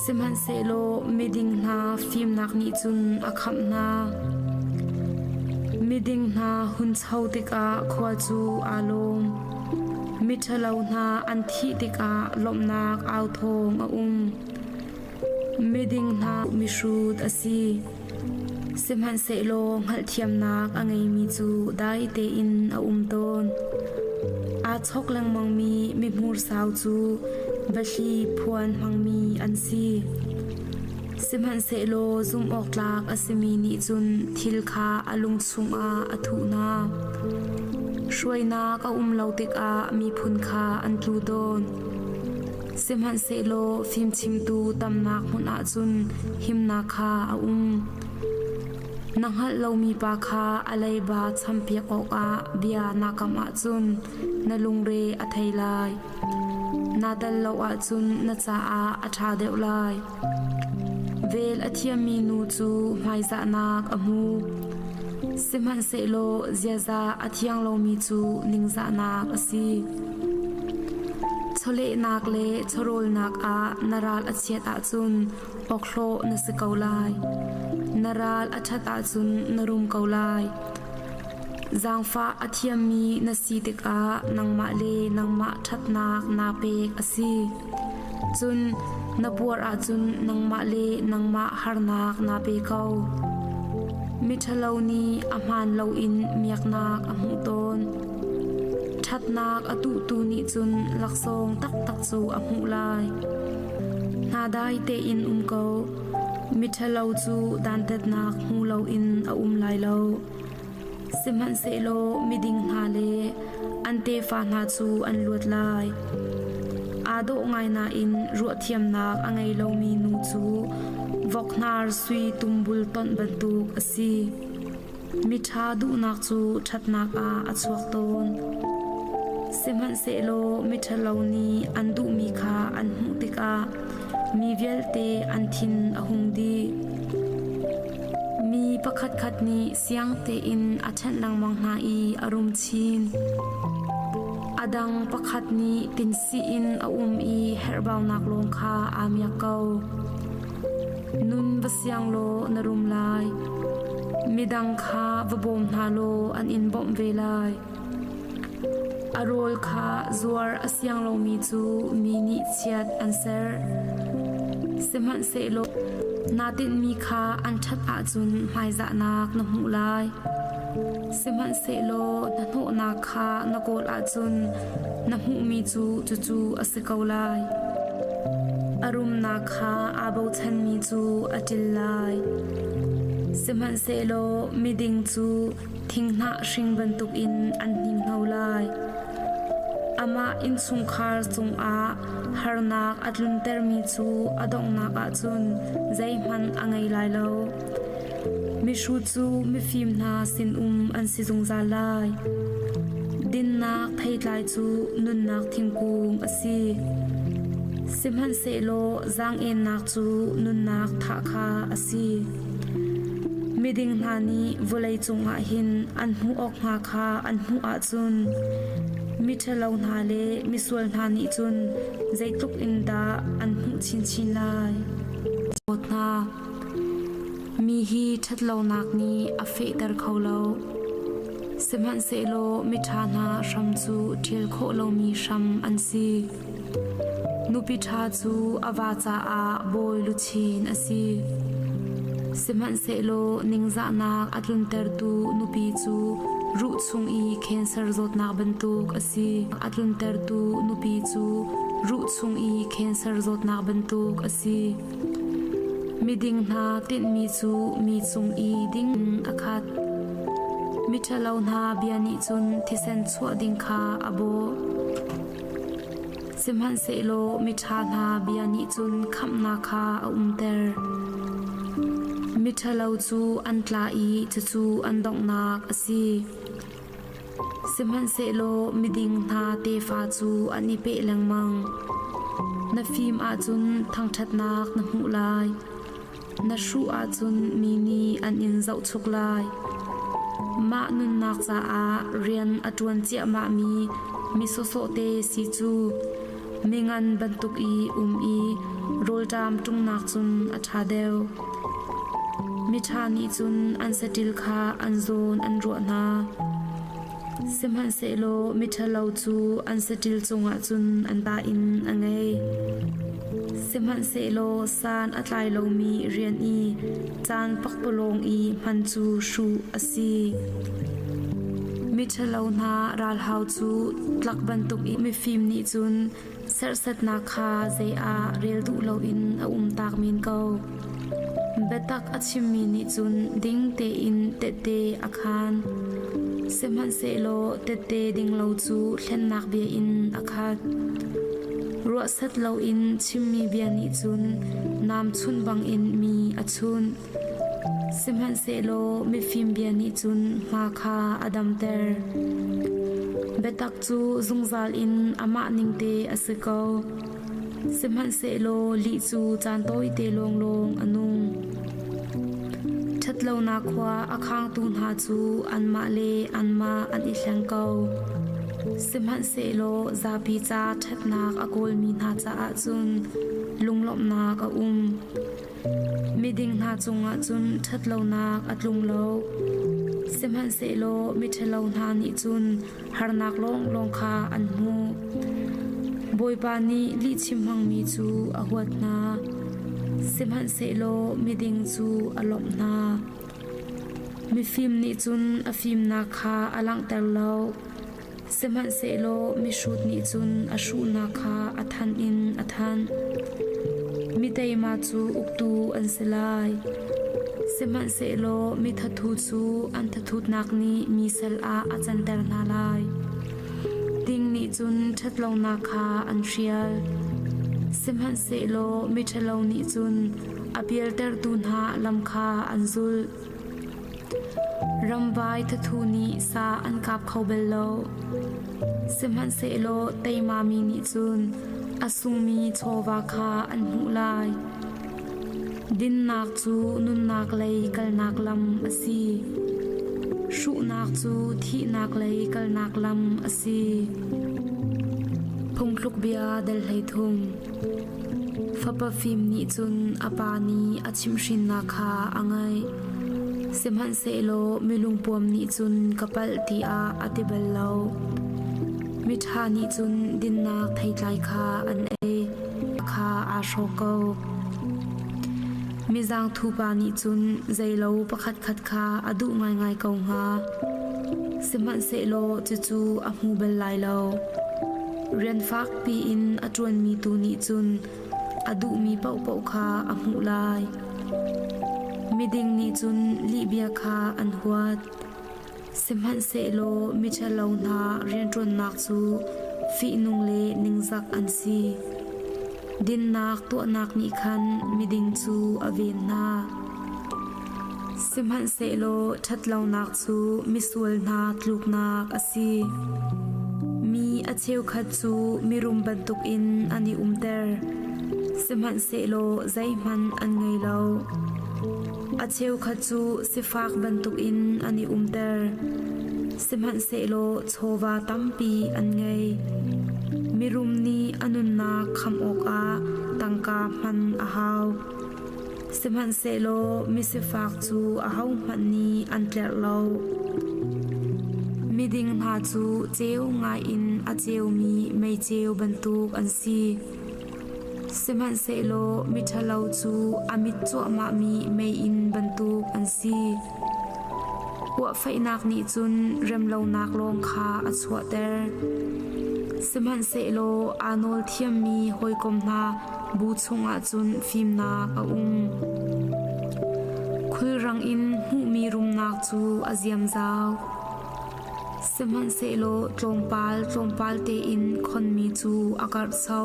Sihmanhsehlaw miding hna fimnak nih cun a khamh hna. Miding hna huncho tikah khua cu aa lawm. Miṭhalo hna an thih tikah lawmhnak au thawng a um. Miding hna mihrut a si. Sihmanhsehlaw hngalhthiamnak a ngeimi cu dai tein a um tawn. Aa chok lengmangmi mihmursau cu bahli phuan hmangmi an si. Sihmanhsehlaw zumhawktlak a simi nih cun thil kha a lung chungah a thuh hna. Hruainak a um lo tikah miphun kha an tlu tawn. Sihmanhsehlaw fimchimtu tamnak hmun ah cun himnak kha a um. Na hngalh lomi pa kha a leiba champiak awkah bia naa kam ahcun na lungre a thei lai. Naa tel lo ahcun na caah a ṭha deuh lai. Vel a thiammi nu cu hmaizahnak a hmu. Sihmanhsehlaw ziaza a thiang lomi cu ningzahnak a si. Chawlehnak le chawhrawlnak ah na ral a chiat ahcun awkhlawh na si ko lai. Na ral a ṭhat ahcun na rum ko lai. Zaangfah a thiammi na si tikah nangmah le nangmah ṭhatnak naa pek a si. Cun na puar ahcun nangmah le nangmah harnak naa pe ko. Miṭhalo nih a hmaan loin miaknak a hmuh tawn. Ṭhatnak a tuhtu nih cun laksawng taktak cu a hmuh lai. Hna dai tein um ko. Miṭhalo cu dantatnak hmu loin a um lai lo. Sihmanhsehlaw miding hna le an tefa hna cu an luat lai. Aa dawh ngai nain ruahthiamnak a ngei lomi nu cu vok hnar sui tumbul tonh bantuk a si. Miṭha duhnak cu ṭhatnak ah a chuak tawn. Sihmanhsehlaw miṭhalo nih an duhmi kha an hmuh tikah mi vialte an thin a hung dih. Mi pakhatkhat nih siang tein a ṭhenh lengmang hna i a rum chin. A dang pakhat nih tinsih in a um i herhbaunak lawng kha aa miak ko. Nun va siang law na rum lai. Midang kha va bawm hna law an in bawmh ve lai. A rawl kha zuar a siang lomi cu mi nih chiat an serh. Sihmanhsehlaw naa tinhmi kha an ṭhat ahcun hmaizahnak na hmuh lai. Sihmanhsehlaw hnahnawhnak kha na kawl ahcun na hmuhmi cu cucu a si ko lai. A rumnak kha aa bochanmi cu a ṭil lai. Sihmanhsehlaw miding cu thinghnah hring bantukin an hninghno lai. Amah innchungkhar cungah harnak a tluntermi cu a donghnak ah cun zeihmanh a ngei lai lo. Mihrut cu mifim hna sinum an si zungzal lai. Dinnak theitlai cu nunnak thingkung a si. Sihmanhsehlaw zaang-ennak cu nunnak thah kha a si. Miding hna nih vawlei cungah hin an hmuh awk hnga kha an hmuh ahcun miṭhalo hna le misual hna nih cun zeitluk in dah an hmuh chinchin lai. Hna. Mi hi ṭhatlonak nih a fehter kho lo. Sihmanhsehlaw miṭha hna hram cu ṭhial khawh lomi hram an si. Nupi ṭha cu a va caah bawi luchin a si. Sihmanhsehlaw ningzahnak a tluntertu nupi cu ruh chung i cancer zawtnak bantuk a si. A tluntertu nupi cu ruh chung i cancer zawtnak bantuk a si. Miding hna tinhmi cu mi cung i ding a khat. Miṭhalo hna bia nih cun thisen chuah ding kha a bawh. Sihmanhsehlaw miṭha hna bia nih cun khamhnak kha a umter. Miṭhalo cu an tla i cucu an donghnak a si. Sihmanhsehlaw miding hna tefa cu an i peh lengmang. Na fim ahcun thangṭhatnak na hmuh lai. Na hruh ahcun mi nih an in zohchuk lai. Mah nunnak caah rian a ṭuan ciahmahmi mi sawsawhte si cu mingan bantuk i um i rawlṭam ṭungnak cun a ṭha deuh. Miṭha nih cun an saṭil kha an zawn an ruah hna. Sihmanhsehlaw miṭhalo cu an saṭil cungah cun an ta in a ngei. Sihmanhsehlaw san a tlai lomi rian i caan pakpalawng i hman cu hruh a si. Miṭhalo hna ralhau cu tlak bantuk i mifim nih cun serhsatnak kha zei ah rel duh loin a umtak men ko. Biatak a chimmi nih cun ding tein tehte a khaan. Sihmanhsehlaw tehte ding lo cu hlennak bia in a khat. Ruahset loin chimmi bia nih cun nam chunh bangin mi a chunh. Sihmanhsehlaw mifim bia nih cun hma kha a damter. Biatak cu zungzal in amah ningte a si ko. Sihmanhsehlaw lih cu caan tawite lawnglawng a nung. Ṭhatlonak khua a khangtu hna cu anmah le anmah an i hleng ko. Sihmanhsehlaw zapi ca ṭhatnak a kawlmi hna caah cun lunglawmhnak a um. Miding hna cungah cun ṭhatlonak a tlung lo. Sihmanhsehlaw miṭhalo hna nih cun harnak lawnglawng kha an hmuh. Bawipa nih lihchim hmangmi cu a huat hna, sihmanhsehlaw miding cu a lawmh hna. Mifim nih cun a fimnak kha a langhter lo, Sihmanhsehlaw mihrut nih cun a hruhnak kha a thanh in a thanh. Miteima cu uktu an si lai. Sihmanhsehlaw mithathu cu an thathutnak nih mi sal ah a canter hna lai. Ding nih cun ṭhatlonak kha an hrial. Sihmanhsehlaw miṭhalo nih cun a pialtertu hna lam kha an zulh. Ramvai thathu nih sa an kap kho bal lo. Sihmanhsehlaw teimami nih cun a sungmi chawva kha an hmuh lai. Dinnak cu nunnak lei kalnak lam a si. Hruhnak cu thihnak lei kalnak lam a si. Phungthluk bia dal 13. Fapa fim nih cun a pa nih a chimhhrinnak kha a ngaih. Sihmanhsehlaw milungpuam nih cun ka palh tiah a ti bal lo. Miṭha nih cun dinnak theitlai kha an ei kha aa hrawk ko. Mizangthu pa nih cun zeilo pakhatkhat kha a duh ngaingai ko hnga. Sihmanhsehlaw cucu a hmu bal lai lo. Rian fak piin a ṭuanmi tu nih cun a duhmi paohpaoh kha a hmuh lai. Miding nih cun lihbia kha an huat. Sihmanhsehlaw miṭhalo hna rianṭuannak cu fihnung le ningzak an si. Dinnak tuahnak nih khan miding cu a ven hna. Sihmanhsehlaw ṭhatlonak cu misual hna tluknak a si. Mi a cheukhat cu mirum bantukin an i umter, sihmanhsehlaw zeihmanh an ngei lo. A cheukhat cu sifak bantukin an i umter, sihmanhsehlaw chawva tampi an ngei. Mirum nih a nunnak khamh awkah tangka hman a hau. Sihmanhsehlaw misifak cu ahohmanh nih an tlerh lo. Miding hna cu ceu ngaiin a ceumi meiceu bantuk an si. Sihmanhsehlaw miṭhalo cu a mit cuahmahmi meiinn bantuk an si. Uahfaihnak nih cun remlonak lawng kha a chuahter. Sihmanhsehlaw aa nawl thiammi hawikom hna Bu chungah cun fimnak a um. Khulrang in hmuhmi rumnak cu a ziamzau. Sihmanhsehlaw tlawmpal tlawmpal tein khonmi cu a karhso.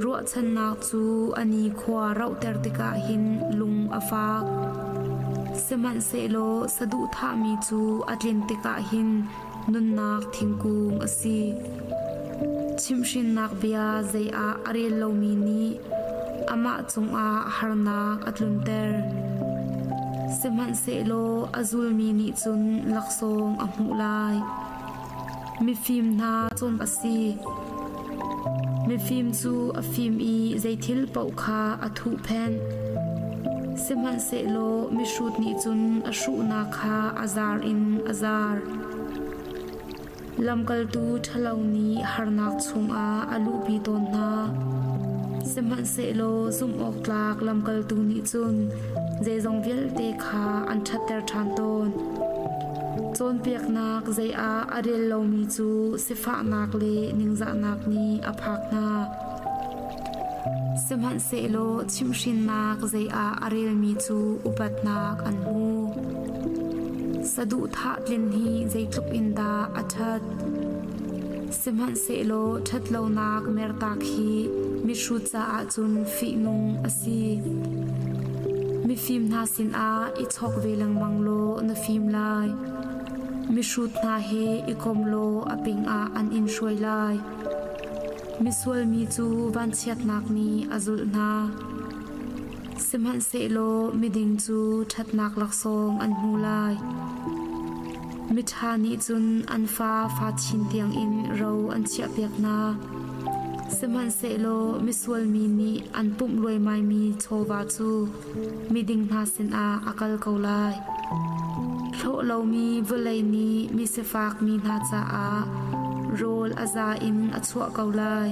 Ruahchannak cu a nikhua rohter tikah hin lung a fak. Sihmanhsehlaw saduhthahmi cu a tlin tikah hin nunnak thingkung a si. Chimhhrinnak bia zei ah a rel lomi nih amah cungah harnak a tlunter. Sihmanhsehlaw a zulmi nih cun laksawng a hmuh lai. Mifim hna cawn a si. Mifim cu a fim i zeithil paoh kha a thuhphenh. Sihmanhsehlaw mihrut nih cun a hruhnak kha a zar in a zar. Lamkaltu ṭhalo nih harnak chungah a luhpi tawn hna. Sihmanhsehlaw zumhawktlak lamkaltu nih cun zeizong vialte kha an ṭhatter ṭhan tawn. Cawnpiaknak zei ah a rel lomi cu sifahnak le ningzahnak nih a phak hna. Sihmanhsehlaw chimhhrinnak zei ah a relmi cu upatnak an hmu. Saduhthah tlin hi zeitluk in dah a ṭhat! Sihmanhsehlaw ṭhatlonak mertak hi mihrut caah cun fihnung a si. Mifim hna sinah i chawk ve lengmang law na fim lai. Mihrut hna he i kom law a pingah an in hruai lai. Misual mi cu vanchiatnak nih a zulh hna. Sihmanhsehlaw miding cu ṭhatnak laksawng an hmu lai. Miṭha nih cun an fa fa chin tiangin ro an chiahpiak hna. Sihmanhsehlaw misual mi nih an pumh luaimaimi chawva cu miding hna sinah a kal ko lai. Hlawh lomi vawlei nih misifak mi hna caah rawl a za in a chuah ko lai.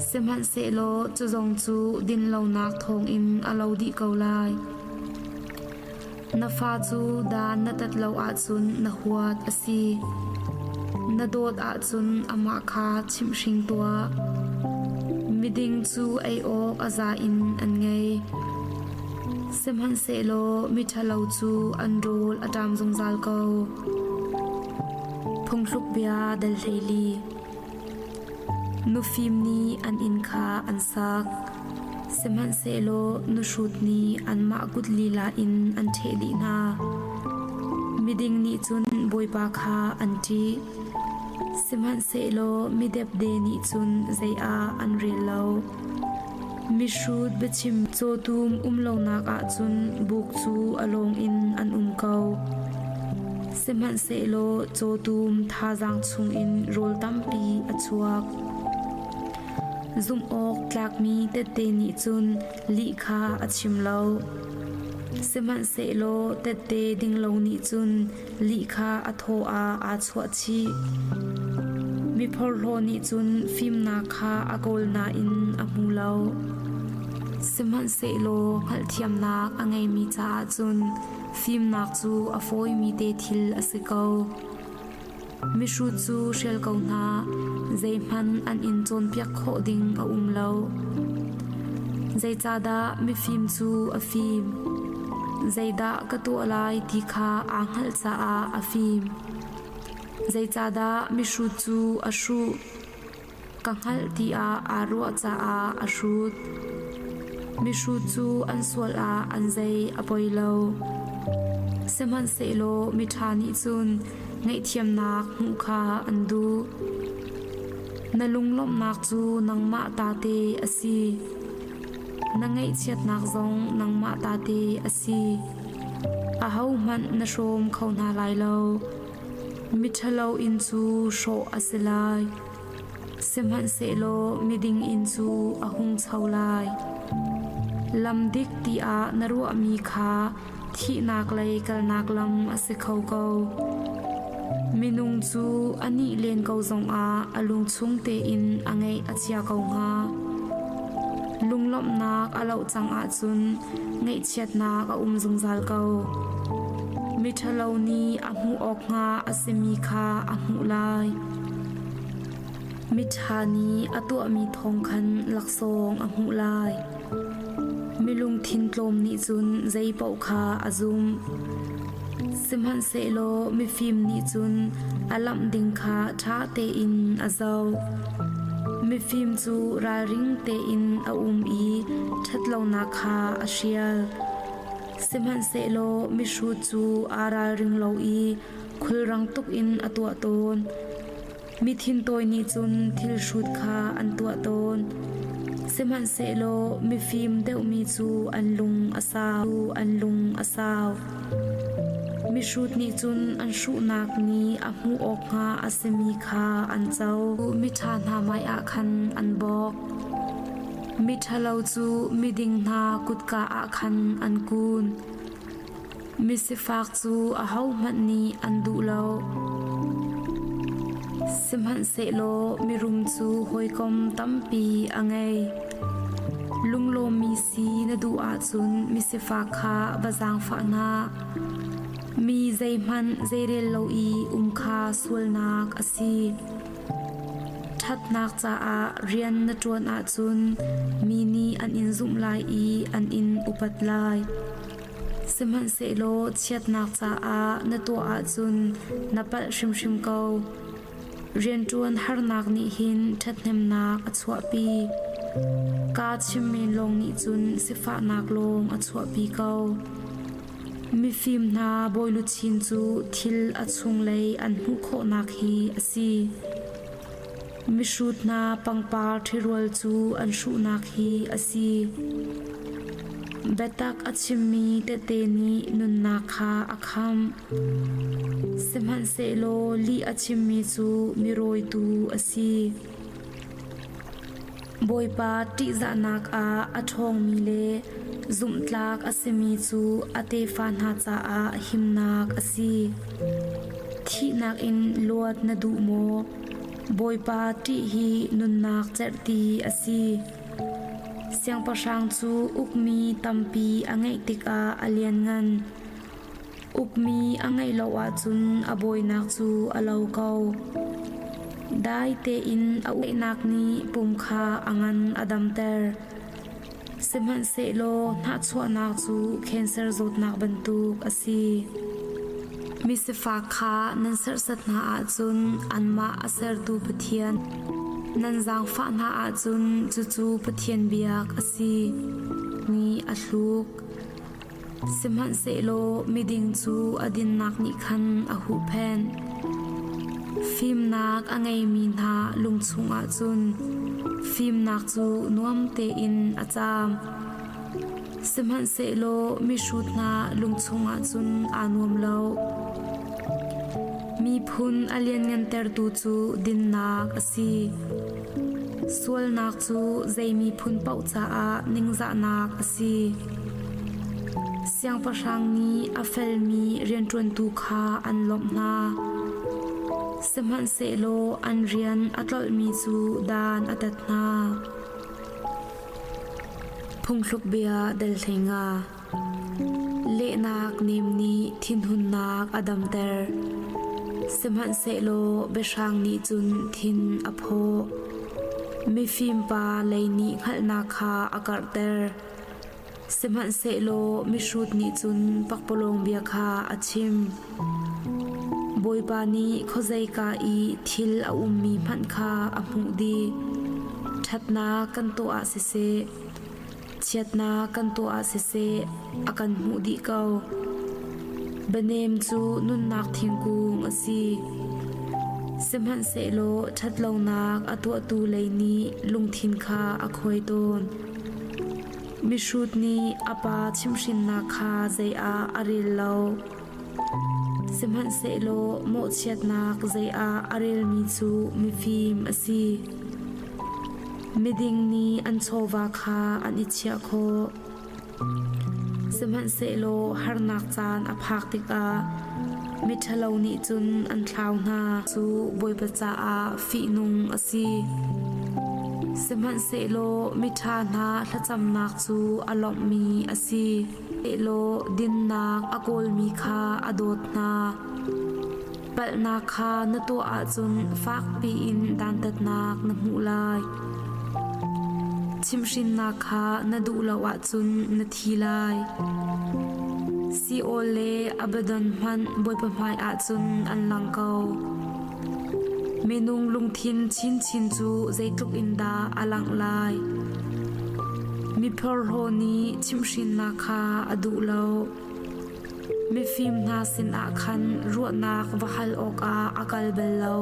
Sihmanhsehlaw cu zong cu dinlonak thawngin a lo dih ko lai. Na fa cu dan na tat lo ahcun na huat a si. Na dawt ahcun amah kha chimhhring tuah. Miding cu ei awk a za in an ngei. Sihmanhsehlaw miṭhalo cu an rawl a ṭam zungzal ko. Phungthluk bia dal 12 Nufim nih an inn kha an sak, sihmanhsehlaw nuhrut nih anmah kut lila in an ṭheh dih hna. Miding nih cun Bawipa kha an ṭih, sihmanhsehlaw midepde nih cun zei ah an rel lo. Mihrut biachim cawtum um lonak ah cun buk cu a lawng in an um ko. Sihmanhsehlaw cawtum thazaang chungin rawl tampi a chuak. Zumh awk tlakmi tette nih cun lih kha a chim lo. Sihmanhsehlaw tette dinglo nih cun lih kha a thaw ah aa chuah chih. Mi phorhlaw nih cun fimnak kha a kawl nain a hmu lo. Sihmanhsehlaw hngalhthiamnak a ngeimi caah cun fimnak cu a fawimi te thil a si ko. Mihrut cu hrial ko hna, zeihmanh an in cawnpiak khawh ding a um lo. Zeicahdah mifim cu a fim? Zeidah ka tuah lai ti kha aa hngalh caah a fim. Zeicahdah mihrut cu a hruh? Ka hngalh tiah aa ruah caah a hrut. Mihrut cu an sual ah an zei a poi lo. Sihmanhsehlaw miṭha nih cun ngaihthiamnak hmuh kha an duh. Na lunglawmhnak cu nangmah ta te a si. Na ngaihchiatnak zong nangmah ta te a si. Ahohmanh na hrawm kho hna lai lo. Miṭhalo inn cu hrawh a si lai. Sihmanhsehlaw miding inn cu a hungcho lai. Lam dik tiah na ruahmi kha thihnak lei kalnak lam a si kho ko. Minung cu a nih len ko zongah a lungchung tein a ngeih a chia ko hnga. Lunglawmhnak a loh cang ahcun ngaihchiatnak a um zungzal ko. Miṭhalo nih a hmuh awk hnga a simi kha a hmuh lai. Miṭha nih a tuahmi thawng khan laksawng a hmuh lai. Mi lungthin tlawm nih cun zei paoh kha a zumh. Sihmanhsehlaw mifim nih cun a lamh ding kha ṭha tein a zoh. Mifim cu ralring tein a um i ṭhatlonak kha a hrial. Sihmanhsehlaw mihrut cu aa ralring lo i khulrang tuk in a tuah tawn. Mi thintawi nih cun thil hrut kha an tuah tawn. Sihmanhsehlaw mifim deuhmi cu an lung a sau, an lung a sau. Mihrut nih cun an hruhnak nih a hmuh awk hnga a simi kha an co. Miṭha hna hmaiah khan an bawk. Miṭhalo cu miding hna kutka ah khan an kun. Misifak cu ahohmanh nih an duh lo. Sihmanhsehlaw mirum cu hawikom tampi a ngei. Lunglawmmi si na duh ahcun misifak kha va zaangfah hna. Mi zeihmanh zeirel lo i um kha sualnak a si. Ṭhatnak caah rian na ṭuan ahcun mi nih an in zumh lai i an in upat lai. Sihmanhsehlaw chiatnak caah na tuah ahcun na palh hrimhrim ko. Rianṭuan harnak nih hin ṭhathnemnak a chuahpi. Kaa chim men lawng nih cun sifahnak lawng a chuahpi ko. Mifim hna bawiluchin cu thil a chunglei an hmuh khawhnak hi a si. Mihrut hna pangpar ṭhirual cu an hruhnak hi a si. Biatak a chimmi tehte nih nunnak kha a khamh. Sihmanhsehlaw lih a chimmi cu mirawitu a si. Bawipa ṭihzahnak ah a ṭhawngmi le zumhtlak a simi cu a tefa hna caah himnak a si. Thihnak in luat na duh maw? Bawipa ṭih hi nunnak cerhti a si. Siangpahrang cu ukmi tampi a ngeih tikah a lianngan. Ukmi a ngeih lo ahcun a bawinak cu a lo ko. Dai tein a uainak nih pum kha a ngan a damter. Sihmanhsehlaw hnahchuahnak cu cancer zawtnak bantuk a si. Misifak kha nan serhsat hna ahcun anmah a sertu Pathian nan zaangfah hna ahcun cucu Pathian biak a si. Nih a hluk. Sihmanhsehlaw miding cu a dinnak nih khan a huhphenh. Fimnak a ngeimi hna lung chungah cun fimnak cu nuam tein a caam. Sihmanhsehlaw mihrut hna lung chungah cun aa nuam lo. Miphun a lianngantertu cu dinnak a si. Sualnak cu zei miphun paoh caah ningzahnak a si. Siangpahrang nih a felmi rianṭuantu kha an lawmh hna. Sihmanhsehlaw an rian a tlolhmi cu dan a tat hna. Phungthluk bia dal 15. Lehnak nem nih thinhunnak a damter. Sihmanhsehlaw biahrang nih cun thin a phawh. Mifim pa lei nih hngalhnak kha a karhter. Sihmanhsehlaw mihrut nih cun pakpalawng bia kha a chim. Bawipa nih khuazeika i thil a ummi hmanh kha a hmuh dih. Ṭhatnak kan tuah ah siseh, chiatnak kan tuah ah siseh, a kan hmuh dih ko. Bianem cu nunnak thingkung a si. Sihmanhsehlaw ṭhatlonak a tuahtu lei nih lungthin kha a khuai tawn. Mihrut nih a pa chimhhrinnak kha zei ah a rel lo. Sihmanhsehlaw mawhchiatnak zei ah a relmi cu mifim a si. Miding nih an chawva kha an i chiah khawh. Sihmanhsehlaw harnak caan a phak tikah miṭhalo nih cun an thlau hna cu Bawipa caah fihnung a si. Sihmanhsehlaw miṭha hna thlacamnak cu a lawmhmi a si. Sehlaw dinnak a kawlmi kha a dawt hna. Palhnak kha na tuah ahcun fakpi in dantatnak na hmuh lai. Chimhhrinnak kha na duh lo ahcun na thi lai. Seol le Abaddon hmanh Bawipa hmai ahcun an lang ko. Minung lungthin chinchin cu zeitluk in dah a langh lai. Mi phorhlaw nih chimhhrinnak kha a duh lo. Mifim hna sinah khan ruahnak va hal awkah a kal bal lo.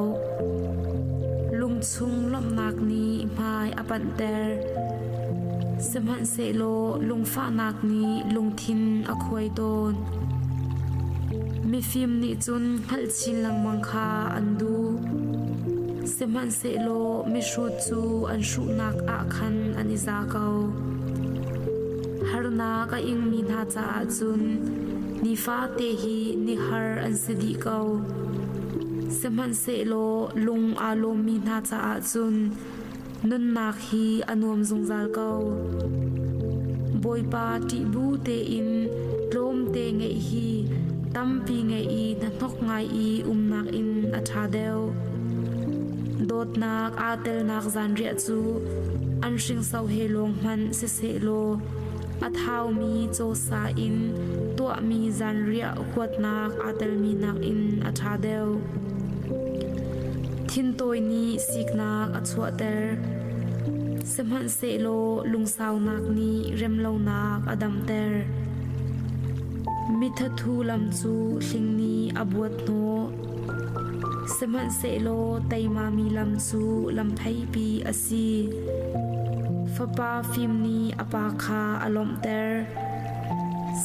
Lungchung lawmhnak nih hmai a panhter. Sihmanhsehlaw lungfahnak nih lungthin a khuai tawn. Mifim nih cun hngalh chin lengmang kha an duh. Sihmanhsehlaw mihrut cu an hruhnak ah khan an i za ko. Harnak a ingmi hna caah cun nifate hi ni har an si dih ko. Sihmanhsehlaw lung aa lawmmi hna caah cun nunnak hi a nuam zungzal ko. Bawipa ṭih bu tein tlawmte ngeih hi tampi ngeih i hnahnok ngai i umnak in a ṭha deuh. Dawtnak aa telnak zanriah cu an hringso he lawng hmanh sisehlaw a thaumi cawsa in tuahmi zanriah huatnak aa telmi nakin a ṭha deuh. Thintawi nih siknak a chuahter. Sihmanhsehlaw lungsaunak nih remlonak a damter. Mithathu lam cu hling nih a buat hnawh. Sihmanhsehlaw teimami lam cu lampheipi a si. Fapa fim nih a pa kha a lawmhter.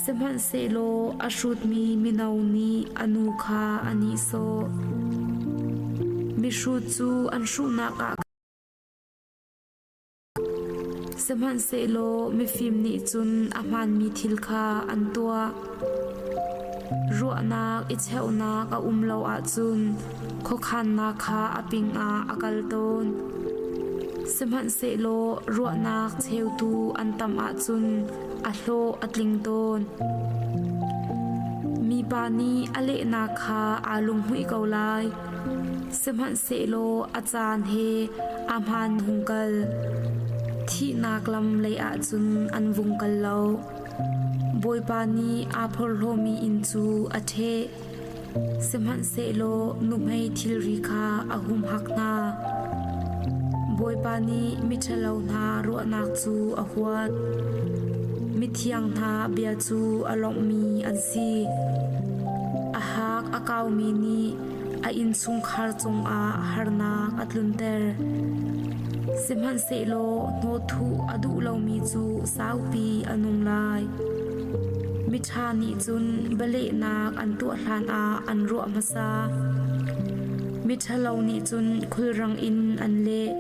Sihmanhsehlaw a hrutmi mino nih a nu kha a nihsawh. Mihrut cu an hruhnak ah Sihmanhsehlaw mifim nih cun a hmaanmi thil kha an tuah. Ruahnak i cheuhnak a um lo ahcun khuakhannak kha a pingah a kal tawn. Sihmanhsehlaw ruahnak cheutu an tam ahcun a hlawh a tling tawn. Mipa nih a lehnak kha aa lunghmuih ko lai. Sihmanhsehlaw a caan he a hmaan hung kal. Thihnak lam lei ah cun an vung kal lo. Bawipa nih aa phorhlawmi inn cu a ṭheh. Sihmanhsehlaw nuhmei thilri kha a humhak hna. Bawipa nih miṭhalo hna ruahnak cu a huat. Mithiang hna bia cu a lawmhmi an si. A hak a kaumi nih a innchungkhar cungah harnak a tlunter. Sihmanhsehlaw hnawthuh a duh lomi cu saupi a nung lai. Miṭha nih cun bialehnak an tuah hlanah an ruah hmasa. Miṭhalo nih cun khulrang in an leh.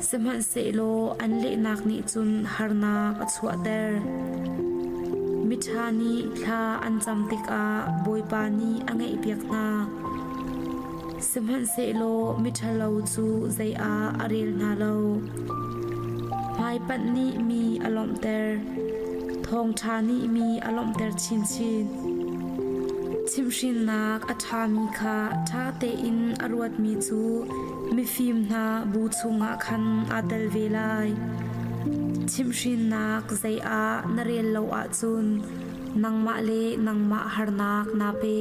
Sihmanhsehlaw an lehnak nih cun harnak a chuahter. Miṭha nih thla an cam tikah Bawipa nih a ngaihpiak hna. Sihmanhsehlaw miṭhalo cu zei ah a rel hna lo. Hmaipanh nih mi a lawmhter, thawngṭha nih mi a lawmhter chinchin. Chimhhrinnak a ṭhami kha ṭha tein a ruatmi cu mifim hna bu chungah khan aa tel ve lai. Chimhhrinnak zei ah na rel lo ahcun nangmah le nangmah harnak naa pe.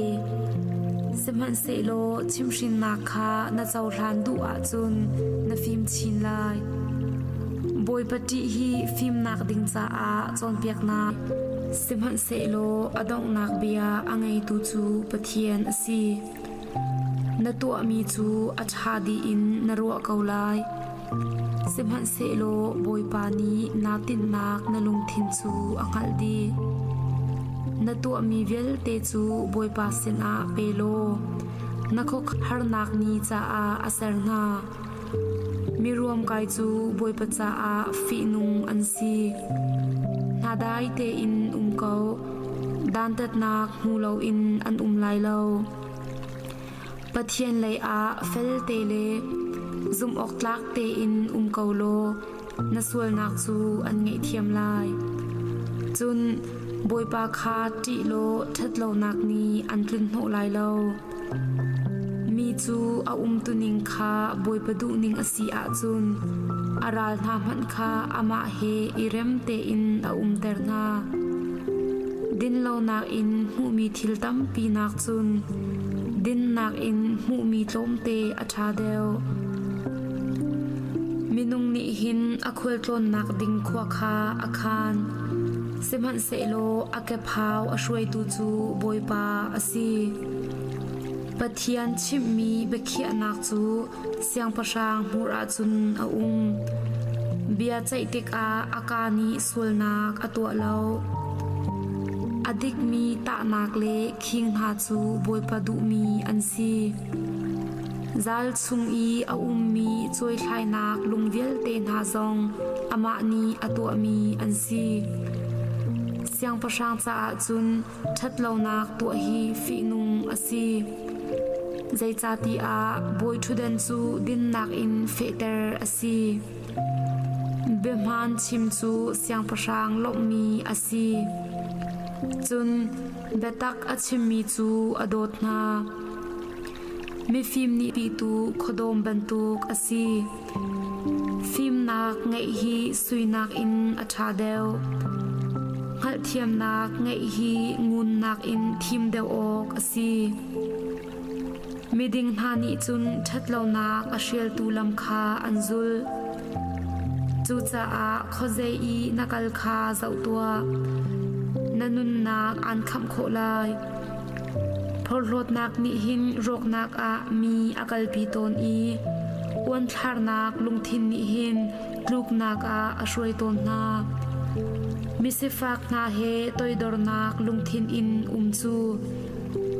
Sihmanhsehlaw chimhhrinnak kha na cohlan duh ahcun na fim chin lai. Bawipa ṭih hi fimnak ding caah cawnpiaknak sihmanhsehlaw a donghnak bia a ngeitu cu Pathian a si. Na tuahmi cu a ṭha dih in na ruah ko lai. Sihmanhsehlaw Bawipa nih naa tinhnak na lungthin cu a hngalh dih. Na tuahmi vialte cu Bawipa sinah pe law na khuakharnak ni caah a ser hna. Miruamkai cu Bawipa caah fihnung an si. Hna dai tein um ko. Dantatnak hmu loin an um lai lo. Pathian lei ah felte le zumhawktlak tein um ko law na sualnak cu an ngaihthiam lai. Cun Bawipa kha ṭih law ṭhatlonak nih an tlunhnawh lai lo. Mi cu a umtuning kha Bawipa duhning a si ahcun a ral hna hmanh kha amah he i rem tein a umter hna. Dinlonak in hmuhmi thil tampi nakcun dinnak in hmuhmi tlawmte a ṭha deuh. Minung nih hin a khualtlawnnak ding khua kha a khaan, sihmanhsehlaw a kephau a hruaitu cu Bawipa a si. Pathian chimhmi biakhiahnak cu siangpahrang hmur ah cun a um. Bia ceih tikah a kaa nih sualnak a tuah lo. A dikmi tahnak le khing hna cu Bawipa duhmi an si. Zal chung i a ummi cuaithlainak lung vialte hna zong amah nih a tuahmi an si. Siangpahrang caah cun ṭhatlonak tuah hi fihnung a si. Zeicahtiah bawi ṭhutdan cu dinnak in fehter a si. Biahmaan chim cu siangpahrang lawmhmi a si. Cun biatak a chimmi cu a dawt hna. Mifim nih pitu khuadawm bantuk a si. Fimnak ngeih hi sui nakin a ṭha deuh. Hngalhthiamnak ngeih hi ngun nakin thim deuh awk a si. Miding hna nih cun ṭhatlonak a hrialtu lam kha an zulh. Cucaah khuazei i na kal kha zoh tuah. Na nunnak aan khamh khawh lai. Phorhlawtnak nih hin rawknak ah mi a kalpi tawn i uanthlarnak lungthin nih hin tluknak ah a hruai tawn hna. Misifak hna he toidornak lungthin in um cu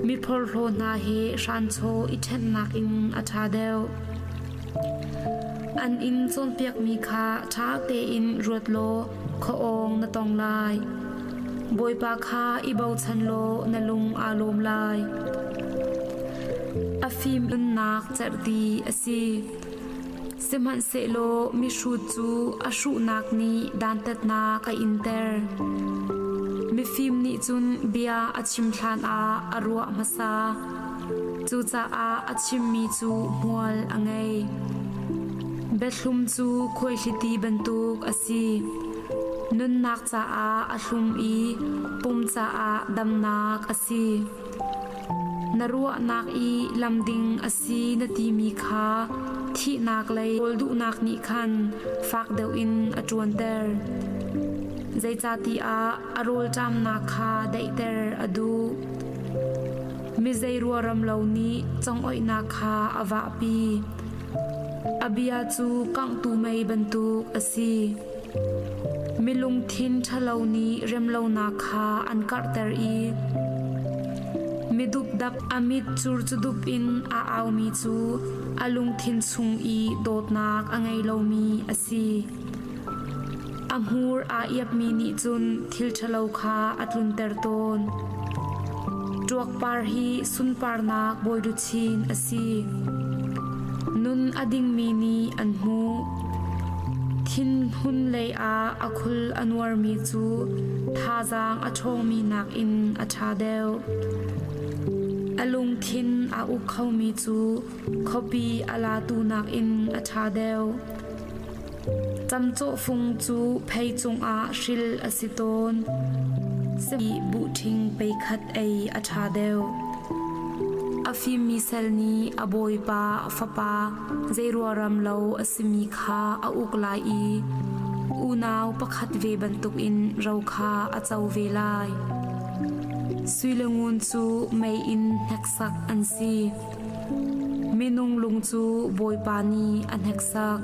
mi phorhlaw hna he hranchaw i ṭhennak in a ṭha deuh. An in cawnpiakmi kha ṭha tein ruat law khuaawng na tong lai. Bawipa kha i bochan law na lung aa lawm lai. A fim nunnak cerhti a si. Sihmanhsehlaw mihrut cu a hruhnak nih dantatnak a inter. Mifim nih cun bia a chim hlanah a ruah hmasa. Cucaah a chimmi cu hmual a ngei. Biathlum cu khuaihliti bantuk a si. Nunnak caah a hlum i pum caah damnak a si. Na ruahnak i lamding a si na timi kha thihnak lei kawl duhnak nih khan fak deuh in a ṭuanter. Zeicahtiah a rawlṭamnak kha daihter a duh. Mi zeiruaram lo nih congoihnak kha a vahpi. A bia cu kanghtu mei bantuk a si. Mi lungthin ṭhalo nih remlonak kha an karhter i mi dupdap a mit curcudup in a aumi cu a lungthin chung i dawtnak a ngei lomi a si. A hmur aa iapmi nih cun thil ṭhalo kha a tlunter tawn. Ṭuakpar hi sunparnak bawiluchin a si. Nun a dingmi nih an hmuh. Thinhun lei ah a khul a nuarmi cu thazaang a ṭhawngmi nakin a ṭha deuh. A lungthin aa uk khomi cu khuapi a latu nakin a ṭha deuh. Camcawhfung cu phei cungah hril a si tawn. Buhṭhing peikhat ei a ṭha deuh. A fimmi sal nih a bawipa a fapa zeiruaram lo a simi kha a uk lai i unau pakhat ve bantukin ro kha a co ve lai. Sui le ngun cu mei in hneksak an si. Minung lung cu Bawipa nih a hneksak.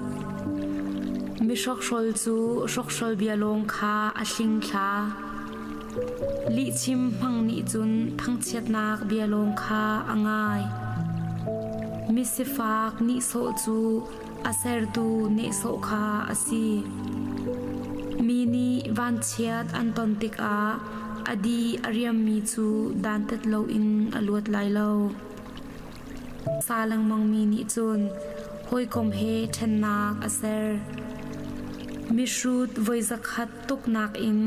Mihrokhrawl cu hrokhrawl bia lawng kha a hlingthla. Lihchim hmang nih cun thangchiatnak bia lawng kha a ngai. Misifak nihsawh cu a sertu nehsawh kha a si. Mi nih vanchiat an ton tikah a di a riammi cu dantat loin a luat lai lo. Sa lengmangmi nih cun hawikom he ṭhennak a ser. Mihrut voi zakhat tuknak in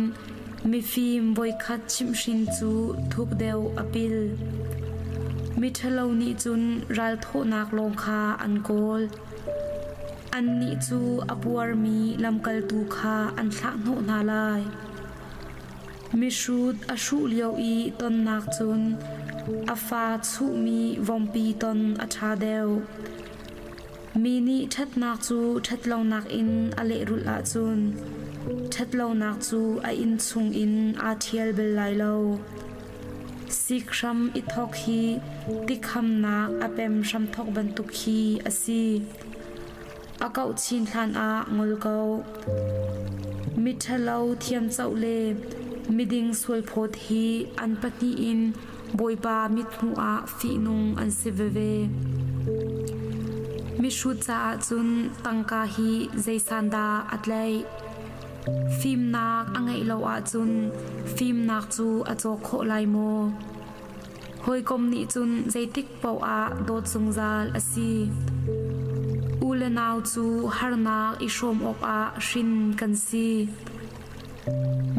mifim voikhat chimhhrin cu thuk deuh a pil. Miṭhalo nih cun ralthawhnak lawng kha an kawl. Annih cu a puarmi lamkaltu kha an thlahhnawh hna lai. Mihrut a hruh lio i tonnak cun a fa chuhmi vompi ton a ṭha deuh. Mi nih ṭhatnak cu ṭhatlonak in a lehrulh ahcun ṭhatlonak cu a inn chungin aa ṭhial bal lai lo. Sik hram i thawk hi tikhamnak a pem hramthawk bantuk khi a si. A kauh chin hlan ah ngol ko. Miṭhalo thiamcoh le miding sualphawt hi an pahnih in Bawipa mithmuh ah fihnung an si veve. Mihrut caah cun tangka hi zei san dah a tlaih? Fimnak a ngeih lo ahcun fimnak cu a cawk khawh lai maw? Hawikom nih cun zeitik paoh ah dawt zungzal a si. U le nau cu harnak i hrawm awkah hrin kan si.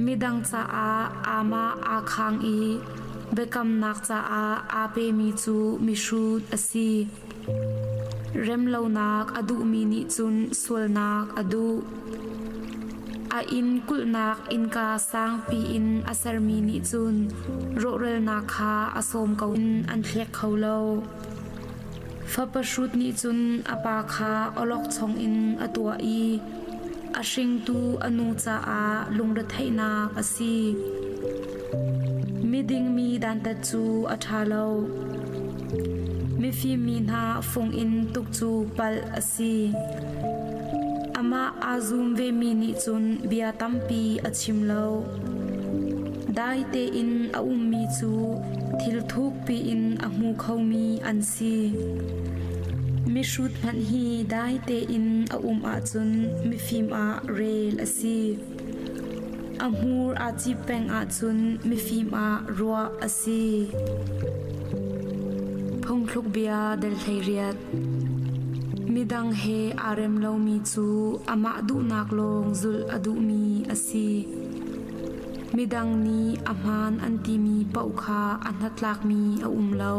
Midang caah amah aa khang i biakamnak caah aa pemi cu mihrut a si. Remlonak a duhmi nih cun sualnak a duh. A inn kulhnak innka sangpi in a sermi nih cun rawhralnak kha a sawm ko in an thlek kho lo. Fapa hrut nih cun a pa kha awlokchong in a tuah i a hringtu a nu caah lungretheihnak a si. Miding mi dantat cu a ṭha lo. Mifim mi hna fung in tuk cu palh a si. Amah aa zum vemi nih cun bia tampi a chim lo. Dai tein a ummi cu thil thukpi in a hmu khomi an si. Mihrut hmanh hi dai tein a um ahcun mifim ah rel a si. A hmur aa cip peng ahcun mifim ah ruah a si. Phungthluk bia del 18 Midang he aa rem lomi cu amah duhnak lawng zulh a duhmi a si. Midang nih a hmaan an timi paoh kha a hnatlakmi a um lo.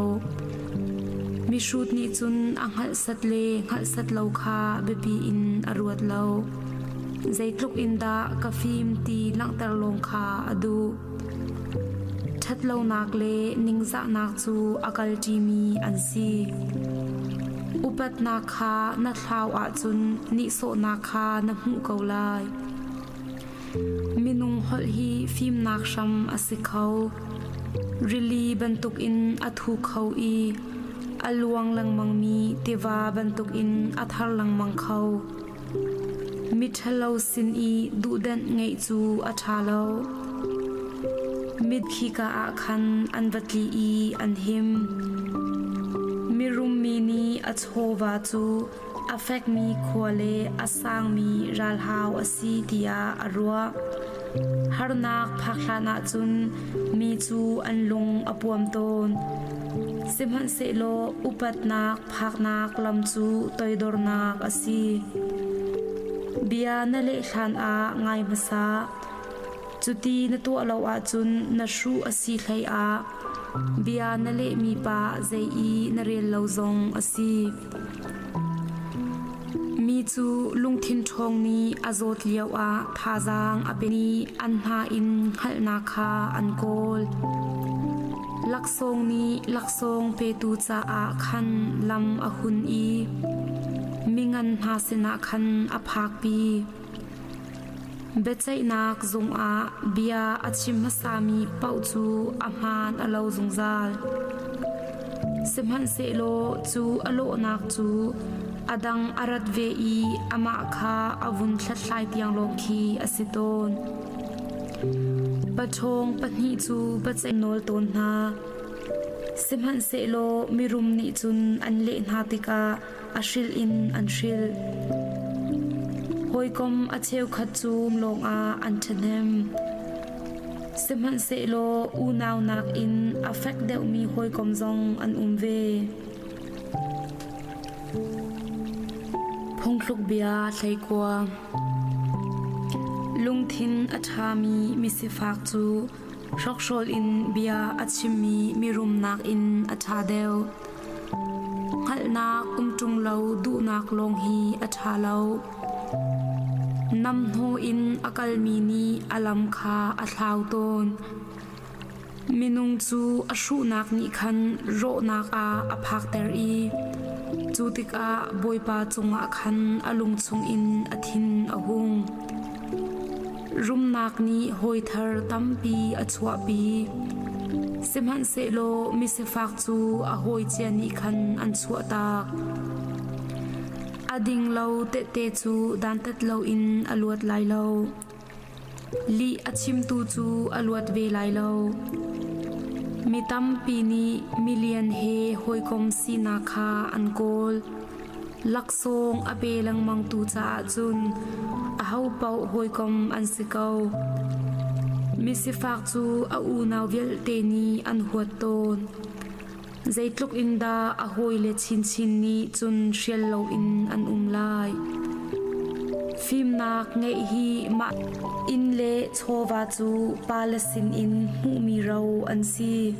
Mihrut nih cun a hngalhsat le hngalhsat lo kha biapi in a ruat lo. Zeitluk in dah ka fim ti langhter lawng kha a duh. Ṭhatlonak le ningzahnak cu a kalṭimi an si. Upatnak kha na thlau ahcun nihsawhnak kha na hmuh ko lai. Minung holh hi fimnak hram a si kho. Rili bantukin a thu kho i a luang lengmangmi tiva bantukin a thar lengmang kho. Miṭhalo sin i duhdanh ngeih cu a ṭha lo. Mit khika ah khan an va tli i an him. Mirum mi nih a chawva cu a fekmi khua le a sangmi ralhau a si tiah a ruah. Harnak phak hlan ahcun mi cu an lung a puam tawn. Sihmanhsehlaw upatnak phaknak lam cu toidornak a si. Bia na leh hlan ah ngai hmasa. Cuti na tuah lo ahcun na hruh a si hlei ah bia na lehmi pa zei i na rel lo zong a si. Mi cu lungthin ṭhawng nih a zawt lioah thazaang a pe nih an hna in hngalhnak kha an kawl. Laksawng nih laksawng petu caah khan lam a hun i mingan hna sinah khan a phakpi. Biaceihnak zung ah bia a chim hmasami paoh cu a hmaan a lo zungzal. Sihmanhsehlaw cu a lawhnak cu a dang a rat ve i amah kha a vun hlathlai tiang lawng khi a si tawn. Paṭhawng pahnih cu biaceih nawl tawn hna. Sihmanhsehlaw mirum nih cun an leh hna tikah a hrilh in an hrilh. Hawikom a cheukhat cu lawngah an ṭhahnem. Sihmanhsehlaw unau nakin a fek deuhmi hawikom zong an um ve. Phungthluk bia 19 Lungthin a ṭhami misifak cu hrokhrawl in bia a chimmi mirum nakin a ṭha deuh. Hngalhnak um ṭung lo duhnak lawng hi a ṭha lo. Namhnaw in a kalmi nih a lam kha a thlau tawn. Minung cu a hruhnak nih khan rawhnak ah a phakter i cu tikah Bawipa cungah khan a lung chungin a thin a hung. Rumnak nih hawi thar tampi a chuahpi. Sihmanhsehlaw misifak cu a hawi cia nih khan an chuahtak. A ding lo tehte cu dantat loin a luat lai lo. Lih a chimtu cu a luat ve lai lo. Mi tampi nih milian he hawikom sinak kha an kawl. Laksawng a pe lengmangtu caah cun ahopaoh hawikom an si ko. Misifak cu a unau vialte nih an huat tawn. Zeitluk in dah a hawile chinchin nih cun hrial loin an um lai. Fimnak ngeih hi mah inn le chawva cu pale sinin hmuhmi ro an si.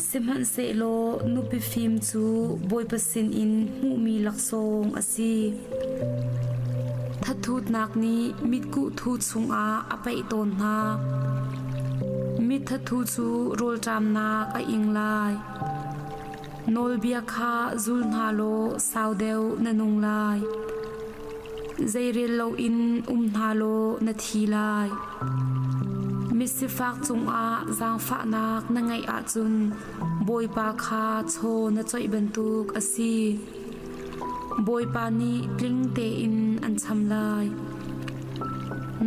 Sihmanhsehlaw nupi fim cu Bawipa sinin hmuhmi laksawng a si. Thathutnak nih mitkuh thu chungah a paih tawn hna. Mithathu cu rawlṭamnak a ing lai. Nawlbia kha zul hna law sau deuh na nung lai. Zeirel loin um hna law na thi lai. Misifak cungah zaangfahnak na ngeih ahcun Bawipa kha chaw na coih bantuk a si. Bawipa nih tling tein an cham lai.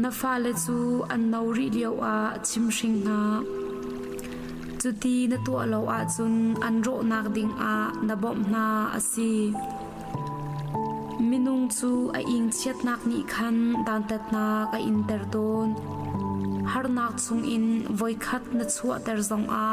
Na fale cu an no rih lioah chimhring hna. Cuti na tuah lo ahcun an rawhnak dingah na bawmh hna a si. Minung cu a ingchiatnak nih khan dantatnak a inter tawn. Harnak chungin voikhat na chuahter zongah.